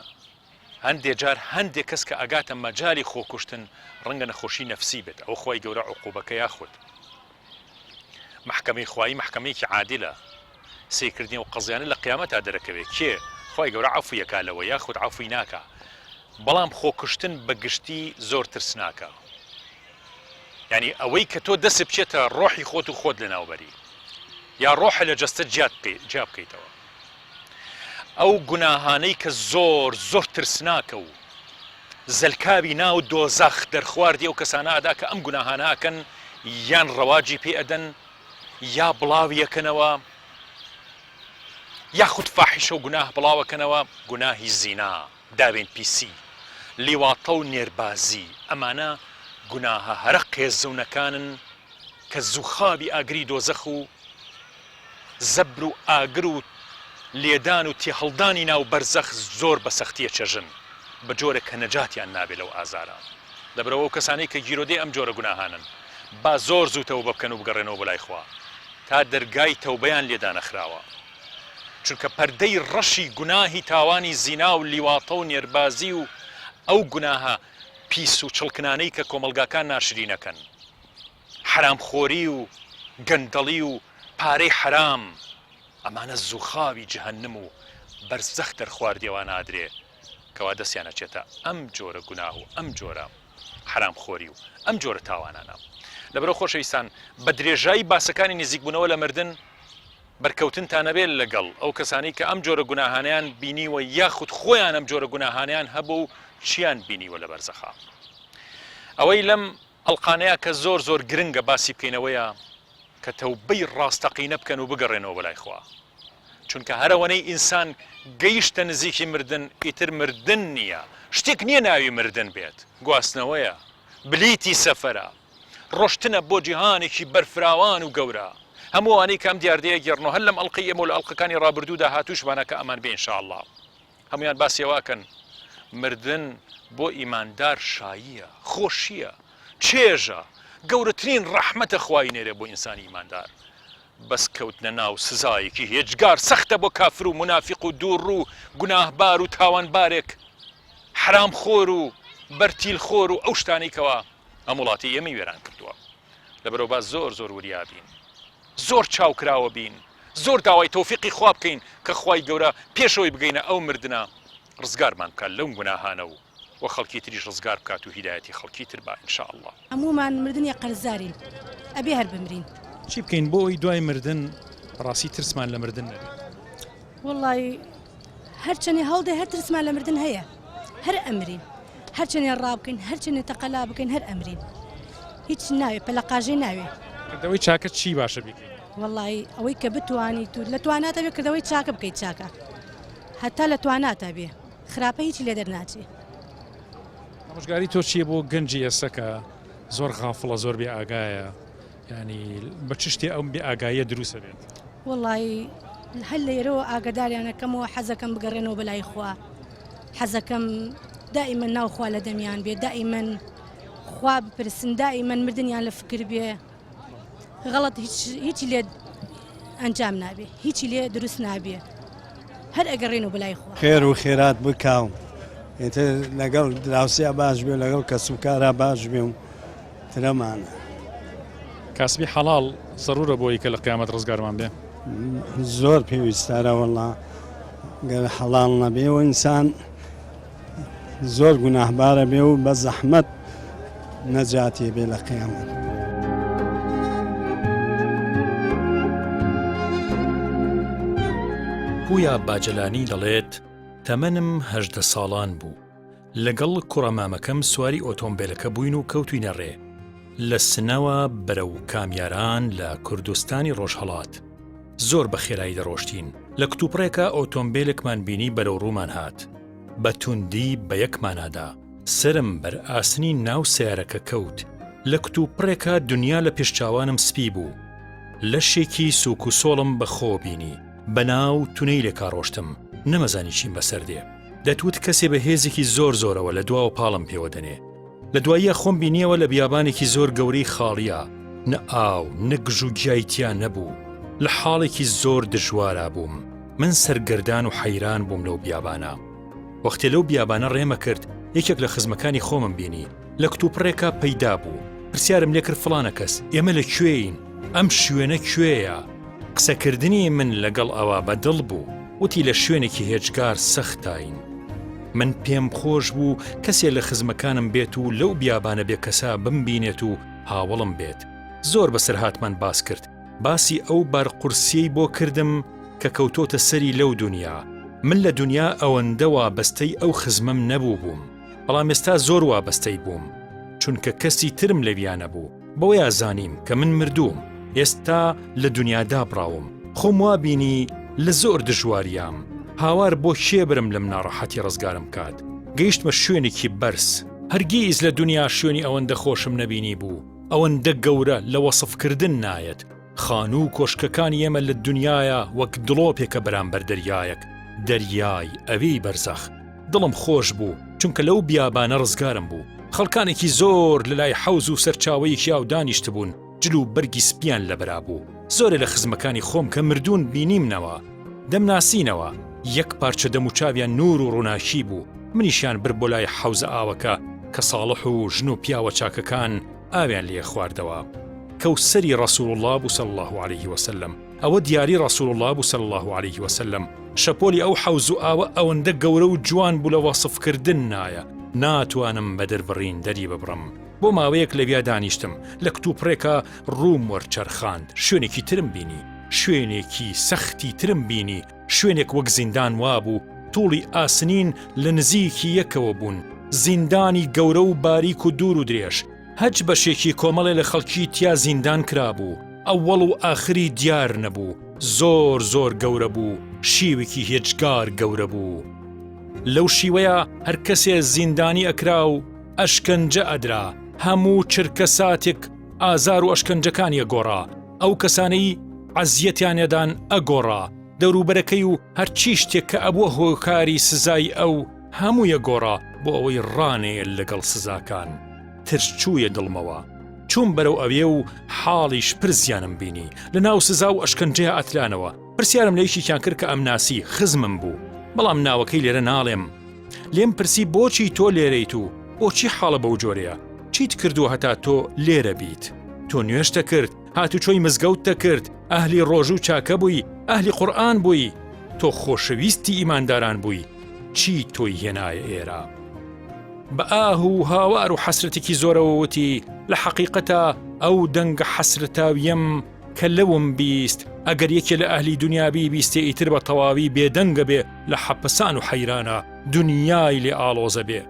Speaker 1: هەندێ جار هەندێک کەس کە ئەگاتە مەجالی خۆکوشتن ڕەنگە نەخۆشی نەفسی بێت ئەوە خوای گەورە عقوبەکە یاخود مەحکەمەی خوایی مەحکەمەیەکی عادلە سەیرکردنی ئەو قەزیانە لە قیامەتا دەرەکەوێت کێ خوای گەورە عەفوی ئەکا لەوە یاخود عەفوی ناکا بەڵام خۆکوشتن بە گشتی زۆر ترسناکە یعنی ئەوەی کە تۆ دەست بچێتە ڕۆحی خۆت و خۆت لەناوبەری یا ڕۆحە لە جەستە جیات جیا بکەیتەوە ئەو گوناهانەی کە زۆر زۆر ترسناکە و زەلکاوی ناو دۆزەخ دەرخواردی ئەو کەسانە ئەدا کە ئەم گوناهانە ئەکەن یان ڕەواجی پێ ئەدەن یا بڵاوی ئەکەنەوە یاخود فاحیشە و گوناه بڵاوەکەنەوە گوناهی زینا داوێن پیسی لیواطە و نێربازی ئەمانە گوناهە هەرە قێزەونەکانن کە زوخاوی ئاگری دۆزەخ و زەبر و ئاگر و لێدان و تێهەڵدانی ناو بەرزەخ زۆر بە سەختیە چەژن بە جۆرێک کە نەجاتیان نابێ لەو ئازارە. لەبەرئەوە ئەو کەسانەی کە گیرۆدەی ئەم جۆرە گوناهانەن با زۆر زوو تەوبە بکەن و بگەڕێنەوە بۆ لای خوا تا دەرگای تەوبەیان لێ دانەخراوە چونکە پەردەی ڕەشی گوناهی تاوانی زینا و لیواطە و نێربازی و ئەو گوناهە پیس و چڵکنانەی کە کۆمەڵگاکان ناشرینەکەن حەرامخۆری و گەندەڵی و پارەی حەرام ئەمانە زوخاوی جەهەنم و بەرزەخ دەرخواردی ئەوانە ئەدرێ کەوا دەستیان ئەچێتە ئەم جۆرە گوناه و ئەم جۆرە حەرامخۆری و ئەم جۆرە تاوانانە. لەبەرئەوە خۆشەویستان بە درێژایی باسەکانی نزیکبوونەوە لە مردن بەرکەوتنتان ئەبێت لەگەڵ ئەو کەسانەی کە ئەم جۆرە گوناهانەیان بینیوە یاخود خۆیان ئەم جۆرە گوناهانەیان هەبوو و چیان بینیوە لە بەرزەخا. ئەوەی لەم ئەڵقانەیە کە زۆر زۆر گرنگە باسی بکەین ئەوەیە کە تەوبەی ڕاستەقینە بکەن و بگەڕێنەوە بۆ لای خوا چونکە هەرەوەنەی ئینسان گەیشتە نزیکی مردن ئیتر مردن نییە شتێک نییە ناوی مردن بێت گواستنەوەیە بلیتی سەفەرە ڕۆشتنە بۆ جیهانێکی بەرفراوان و گەورە هەموو ئەوانەی کە ئەم دیاردەیە گێڕنەوە هەر لەم ئەڵقەی ئێمە و لە ئەڵقەکانی ڕابردوودا هاتووشمانە کە ئەمان بێ ان شاء اللە هەموویان باسی ئەوە ئەکەن مردن بۆ ئیماندار شاییە، خۆشییە، چێژە، گەورەترین ڕەحمەتە خوای نێرێ بۆ ئینسانی ئیماندار، بەس کەوتنە ناو سزایەکی هێجگار سەختە بۆ کافر و مونافیق و دووڕوو و گوناهبار و تاوانبارێک، حەرامخۆر و بەرتیلخۆر و ئەو شتانەی کەوا ئەم وڵاتەی ئێمەی وێران کردووە. لەبەرئەوە با زۆر زۆر وریا بین. زۆر چاوکراوە بین زۆر داوای تۆفیقی خوا بکەین کە خوای گەورە پێش ئەوەی بگەینە ئەو مردنە ڕزگارمان بکات لەو گوناهانە و وە خەڵکی تریش ڕزگار بکات و هیدایەتی خەڵکی تر با ان شاء اللە.
Speaker 6: هەموومان مردنی قەرزارین ئەبێ هەر بمرین.
Speaker 1: چی بکەین بۆ ئەوەی دوای مردن بەڕاستی ترسمان لە مردن نەبێت؟
Speaker 6: وەڵی هەرچەنێ هەڵدێ هەر ترسمان لە مردن هەیە هەر ئەمرین هەرچەنێ ڕابکەین هەرچەنێ تەقەلا بکەین هەر ئەمرین هیچ ناوێ پەلەقاژەی ناوێ.
Speaker 1: کردەوەی چاکە چی باشە بیکەین؟
Speaker 6: وەڵی ئەوەی کە بتوانی تو لە تواناتە بێ کردەوەی چاکە بکەیت چاکە هەتا لە تواناتە بێ خراپە هیچی لێ دەرناچێ.
Speaker 1: ئامۆژگاری تۆ چییە بۆ گەنجی ئێستا کە زۆر غافڵە زۆر بێ ئاگایە یانی بە چ شتێ ئەم بێ ئاگاییە دروست ئەبێت؟
Speaker 6: وەڵایی هەر لێرەوە ئاگاداریانەکەمەوە حەزەکەم بگەڕێنەوە بەلای خوا حەزەکەم دائیمەن ناو خوا لە دەمیان بێ دائیمەن خوا بپرسن دائیمەن مردنیان لە فکر بێ غەڵەت هیچی لێ ئەنجام نابێ هیچی لێ دروست نابێ هەر ئەگەڕێن و بەلای خوا.
Speaker 7: خێر و خێرات بکا و ئیتر لەگەڵ دراوسێا باش بێ لەگەڵ کەسوکارا باش بێ و ترەمانە.
Speaker 1: کاسبی حەڵاڵ زەرورە بۆ ئەوەی کە لە قیامەت ڕزگارمان بێ؟
Speaker 7: زۆر پێویستە ئەرە وەڵا گەر حەڵاڵ نەبێ و ئینسان زۆر گوناهبارە بێ و بە زەحمەت نەجاتی بێ لە قیامەت.
Speaker 1: پویا باجەلانی دەڵێت، تەمەنم 18 ساڵان بوو، لەگەڵ کوڕە مامەکەم سواری ئۆتۆمبێلەکە بووین و کەوتوینە ڕێ لە سنەوە بەرەو کامیاران لە کوردستانی ڕۆژهەڵات. زۆر بە خێرایی دەڕۆشتین، لە کتوپڕێکا ئۆتۆمبێلێکمان بینی بەرەو ڕوومان هات. بە توندی بە یەکمانا دا. سەرم بەر ئاسنی ناو سەیارەکە کەوت. لە کتوپڕێکا دنیا لە پێش چاوانم سپی بوو. لەشێکی سووک و سۆڵم بە خۆوە بینی. بە ناو تونەیلێکا ڕۆشتم. نەمەزانی چیم بەسەر دێ. دەتوت کەسێ بە هێزێکی زۆر زۆرەوە لە دواوە پاڵم پێوە دەنێ. لە دواییا خۆم بینیەوە لە بیابانێکی زۆر گەورەی خاڵیا، نە ئاو، نە گژ و گیای تیا نەبوو. لە حاڵێکی زۆر دژوارا بووم. من سەرگەردان و حەیران بووم لەو بیابانە. وەختێ لەو بیابانە ڕێمە کرد، یەکێک لە خزمەکانی خۆمم بینی. لە کتوپڕێکا پەیدا بوو. پرسیارم لێ کرد فڵانە کەس، ئێمە لە کوێین؟ ئەم شوێنە کوێیە؟ قسەکردنی من لەگەڵ ئەوا بە دڵ بوو، وتی لە شوێنێکی هێجگار سەختاین. من پێم خۆش بوو کەسێ لە خزمەکانم بێت و لەو بیابانە بێکەسە بمبینێت و هاوەڵم بێت. زۆر بەسەرهاتمان باس کرد، باسی ئەو بارقورسیەی بۆ کردم کە کەوتۆتە سەری لەو دونیا. من لە دونیا ئەوەندە وابەستەی ئەو خزمەم نەبووبووم، بەڵام ئێستا زۆر وابەستەی بووم، چونکە کەسی ترم لەویا نەبوو. بەوەیا زانیم کە من مردووم، ئێستا لە دونیا دابڕاوم، خۆم وا بینی لە زۆر دژواریام، هاوار بۆ کێ برم لەم ناڕەحەتی ڕزگارم بکات، گەیشتمە شوێنێکی بەرز، هەرگیز لە دونیا شوێنی ئەوەندە خۆشم نەبینی بوو، ئەوەندە گەورە لە وەسف کردن نایەت، خانوو و کۆشکەکانی ئێمە لە دونیایا وەک دڵۆپێکە بەرامبەر دەریایەک، دەریای ئەوێی بەرزەخ. دڵم خۆش بوو، چونکە لەو بیابانە ڕزگارم بوو. خەڵکانێکی زۆر لە لای حەوز و سەرچاوەیەکی ئاو دانیشتبوون، جل و بەرگی سپییان لەبەرا بوو. زۆرێ لە خزمەکانی خۆم کە مردوون بینیمنەوە. دەمناسینەوە. یەک پارچە دەموچاویان نوور و ڕووناکی بوو. منیشیان برد بۆ لای حەوزە ئاوەکە کە ساڵح و ژن و پیاوە چاکەکان ئاویان لێ خواردەوە. کەوسەری ڕەسووڵ اللە بوو صلی اللە علیه وسلم. ئەوە دیاری ڕەسوڵ اللە بوو صلی اللە علیه وسلم شەپۆلی ئەو حەوز و ئاوە ئەوەندە گەورە و جوان بوو لە وەسف کردن نایە ناتوانم بە دەربڕین دەری ببڕم بۆ ماوەیەک لەویا دانیشتم لە کتوپڕێکا ڕووم وەرچەرخاند شوێنێکی ترم بینی شوێنێکی سەختی ترم بینی شوێنێک وەک زیندان وابوو توڵی ئاسنین لە نزیکی یەکەوە بوون زیندانی گەورە و باریک و دوور و درێژ هەچ بەشێکی کۆمەڵێ لە خەڵکی تیا زیندان کرابوو، ئەوەڵ و ئاخری دیار نەبوو، زۆر زۆر گەورە بوو، شیوێکی هێجگار گەورە بوو. لەو شیوەیا هەر کەسێ زیندانی ئەکرا و ئەشکەنجە ئەدرا، هەموو چرکە ساتێک ئازار و ئەشکەنجەکانی ئەگۆڕا، ئەو کەسانەی عەزیەتیان ئەدان ئەگۆڕا، دەوروبەرەکەی و هەرچی شتێک کە ئەبووە هۆکاری سزای ئەو، هەموویە گۆڕا بۆ ئەوەی ڕانەیە لەگەڵ سزاکان. ترس چوویە دڵمەوە. چووم بەرەو ئەوێ و حاڵی شپرزیانم بینی. لە ناو سزا و ئەشکەنجەیا ئەتلانەوە. پرسیارم لە یەکێکیان کرد کە ئەمناسی، خزمم بوو. بەڵام ناوەکەی لێرە ناڵێم. لێم پرسی بۆچی تۆ لێرەیت و بۆچی حاڵە بەو جۆرەیە؟ چیت کردووە هەتا تۆ لێرە بیت؟ تۆ نوێژت دەکرد، هاتوچۆی مزگەوتت دەکرد، ئەهلی ڕۆژوو چاکە بووی، ئەهلی قورئان بووی، تۆ خۆشەویستی ئیمانداران بووی، چی تۆی هێنایە ئێرە؟ بە ئاه و هاوار و حەسرەتێکی زۆرەوە وتی، لە حەقیقەتا ئەو دەنگە حەسرەتاویەم کە لەوم بیست، ئەگەر یەکێ لە ئەهلی دونیا بیبیستێ ئیتر بە تەواوی بێدەنگە بێ لە حەپەسان و حەیرانە دونیای لێ ئاڵۆزە بێ.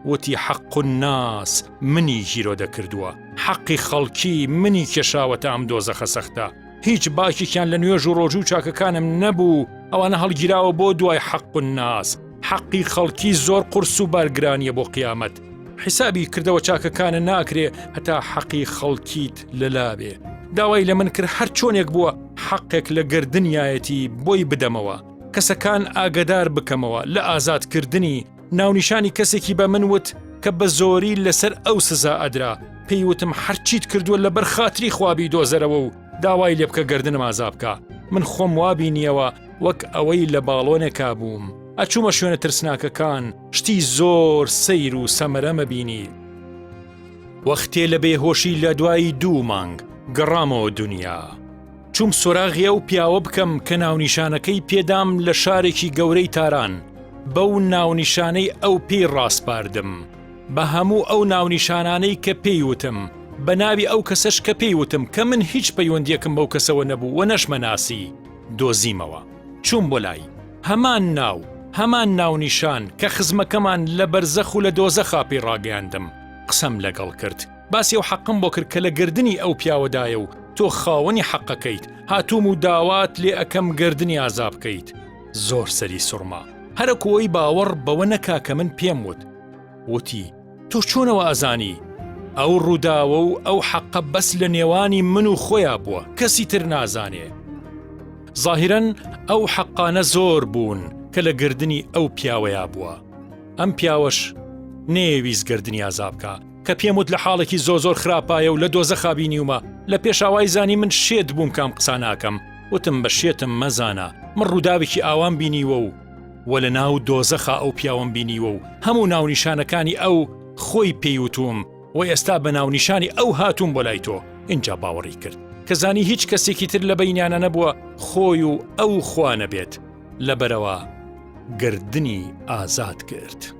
Speaker 1: وتی حەق الناس منی گیرۆدە کردووە، حەقی خەڵکی منی کێشاوەتە ئەم دۆزەخە سەختە. هیچ باکێکیان لە نوێژ و ڕۆژوو و چاکەکانم نەبوو، ئەوانە هەڵگیراوە بۆ دوای حەق الناس، حەقی خەڵکی زۆر قورس و بارگرانیە بۆ قیامەت، حیسابی کردەوە چاکەکانە ناکرێ هەتا حەقی خەڵکیت لەلابێ. داوای لە من کرد هەر چۆنێک بووە حەقێک لە گەردنیایەتی بۆی بدەمەوە، کەسەکان ئاگەدار بکەمەوە لە ئازادکردنی، ناونیشانی کەسێکی بە من وت کە بە زۆری لەسەر ئەو سزا ئەدرا، پێی وتم هەرچیت کردووە لەبەر خاتری خوا بیدۆزەرەوە و داوای لێ بکە گەردنم ئازا بکا. من خۆم وا بینیەوە وەک ئەوەی لە باڵۆنێکا بووم، ئەچوومە شوێنە ترسناکەکان، شتی زۆر سەیر و سەمەرەمە بینی. وەختێ لە بێهۆشی لە دوای دوو مانگ گەڕامەوە دونیا. چووم سۆراغی ئەو پیاوە بکەم کە ناونیشانەکەی پێدام لە شارێکی گەورەی تاران، بەو ناونیشانەی ئەو پێی ڕاسپاردم، بە هەموو ئەو ناونیشانانەی کە پێی وتم، بە ناوی ئەو کەسەش کە پێی وتم کە من هیچ پەیوەندییەکم بەو کەسەوە نەبوو و نەشمەناسی، دۆزیمەوە. چووم بۆ لای. هەمان ناو، هەمان ناونیشان کە خزمەکەمان لە بەرزەخ و لە دۆزەخا پێی ڕاگەیاندم، قسەم لەگەڵ کرد. باسی ئەو حەقەم بۆ کرد کە لە گەردنی ئەو پیاوەدایە و تۆ خاوەنی حەقەکەیت، هاتووم و داوات لێ ئەکەم گەردنی ئازا بکەیت. زۆر سەری سوڕما. هەرەکو ئەوی باوەڕ بەوە نەکا کە من پێم وت. وتی، تۆ چۆنەوە ئەزانی؟ ئەو ڕووداوە و ئەو حەقە بەس لە نێوانی من و خۆیا بووە، کەسی تر نازانێ. زاهیرەن ئەو حەقانە زۆر بوون کە لە گردنی ئەو پیاوەیا بووە. ئەم پیاوەش نەیەویست گردنی ئازا بکا. کە پێم وت لە حاڵێکی زۆر زۆر خراپایە و لە دۆزەخا بینیومە، لە پێشا وای زانی من شێت بووم کە ئەم قسانە ئەکەم. وتم بە شێتم مەزانە، من ڕووداوێکی ئاوام بینیوە و وە لە ناو دۆزەخا ئەو پیاوەم بینیوە و هەموو ناونیشانەکانی ئەو خۆی پێی وتووم و ئێستا بە ناونیشانی ئەو هاتووم بۆ لای تۆ. ئینجا باوەڕی کرد کە زانی هیچ کەسێکی تر لە بەینیانا نەبووە خۆی و ئەو خوا نەبێت، لەبەرئەوە گەردنی ئازاد کرد.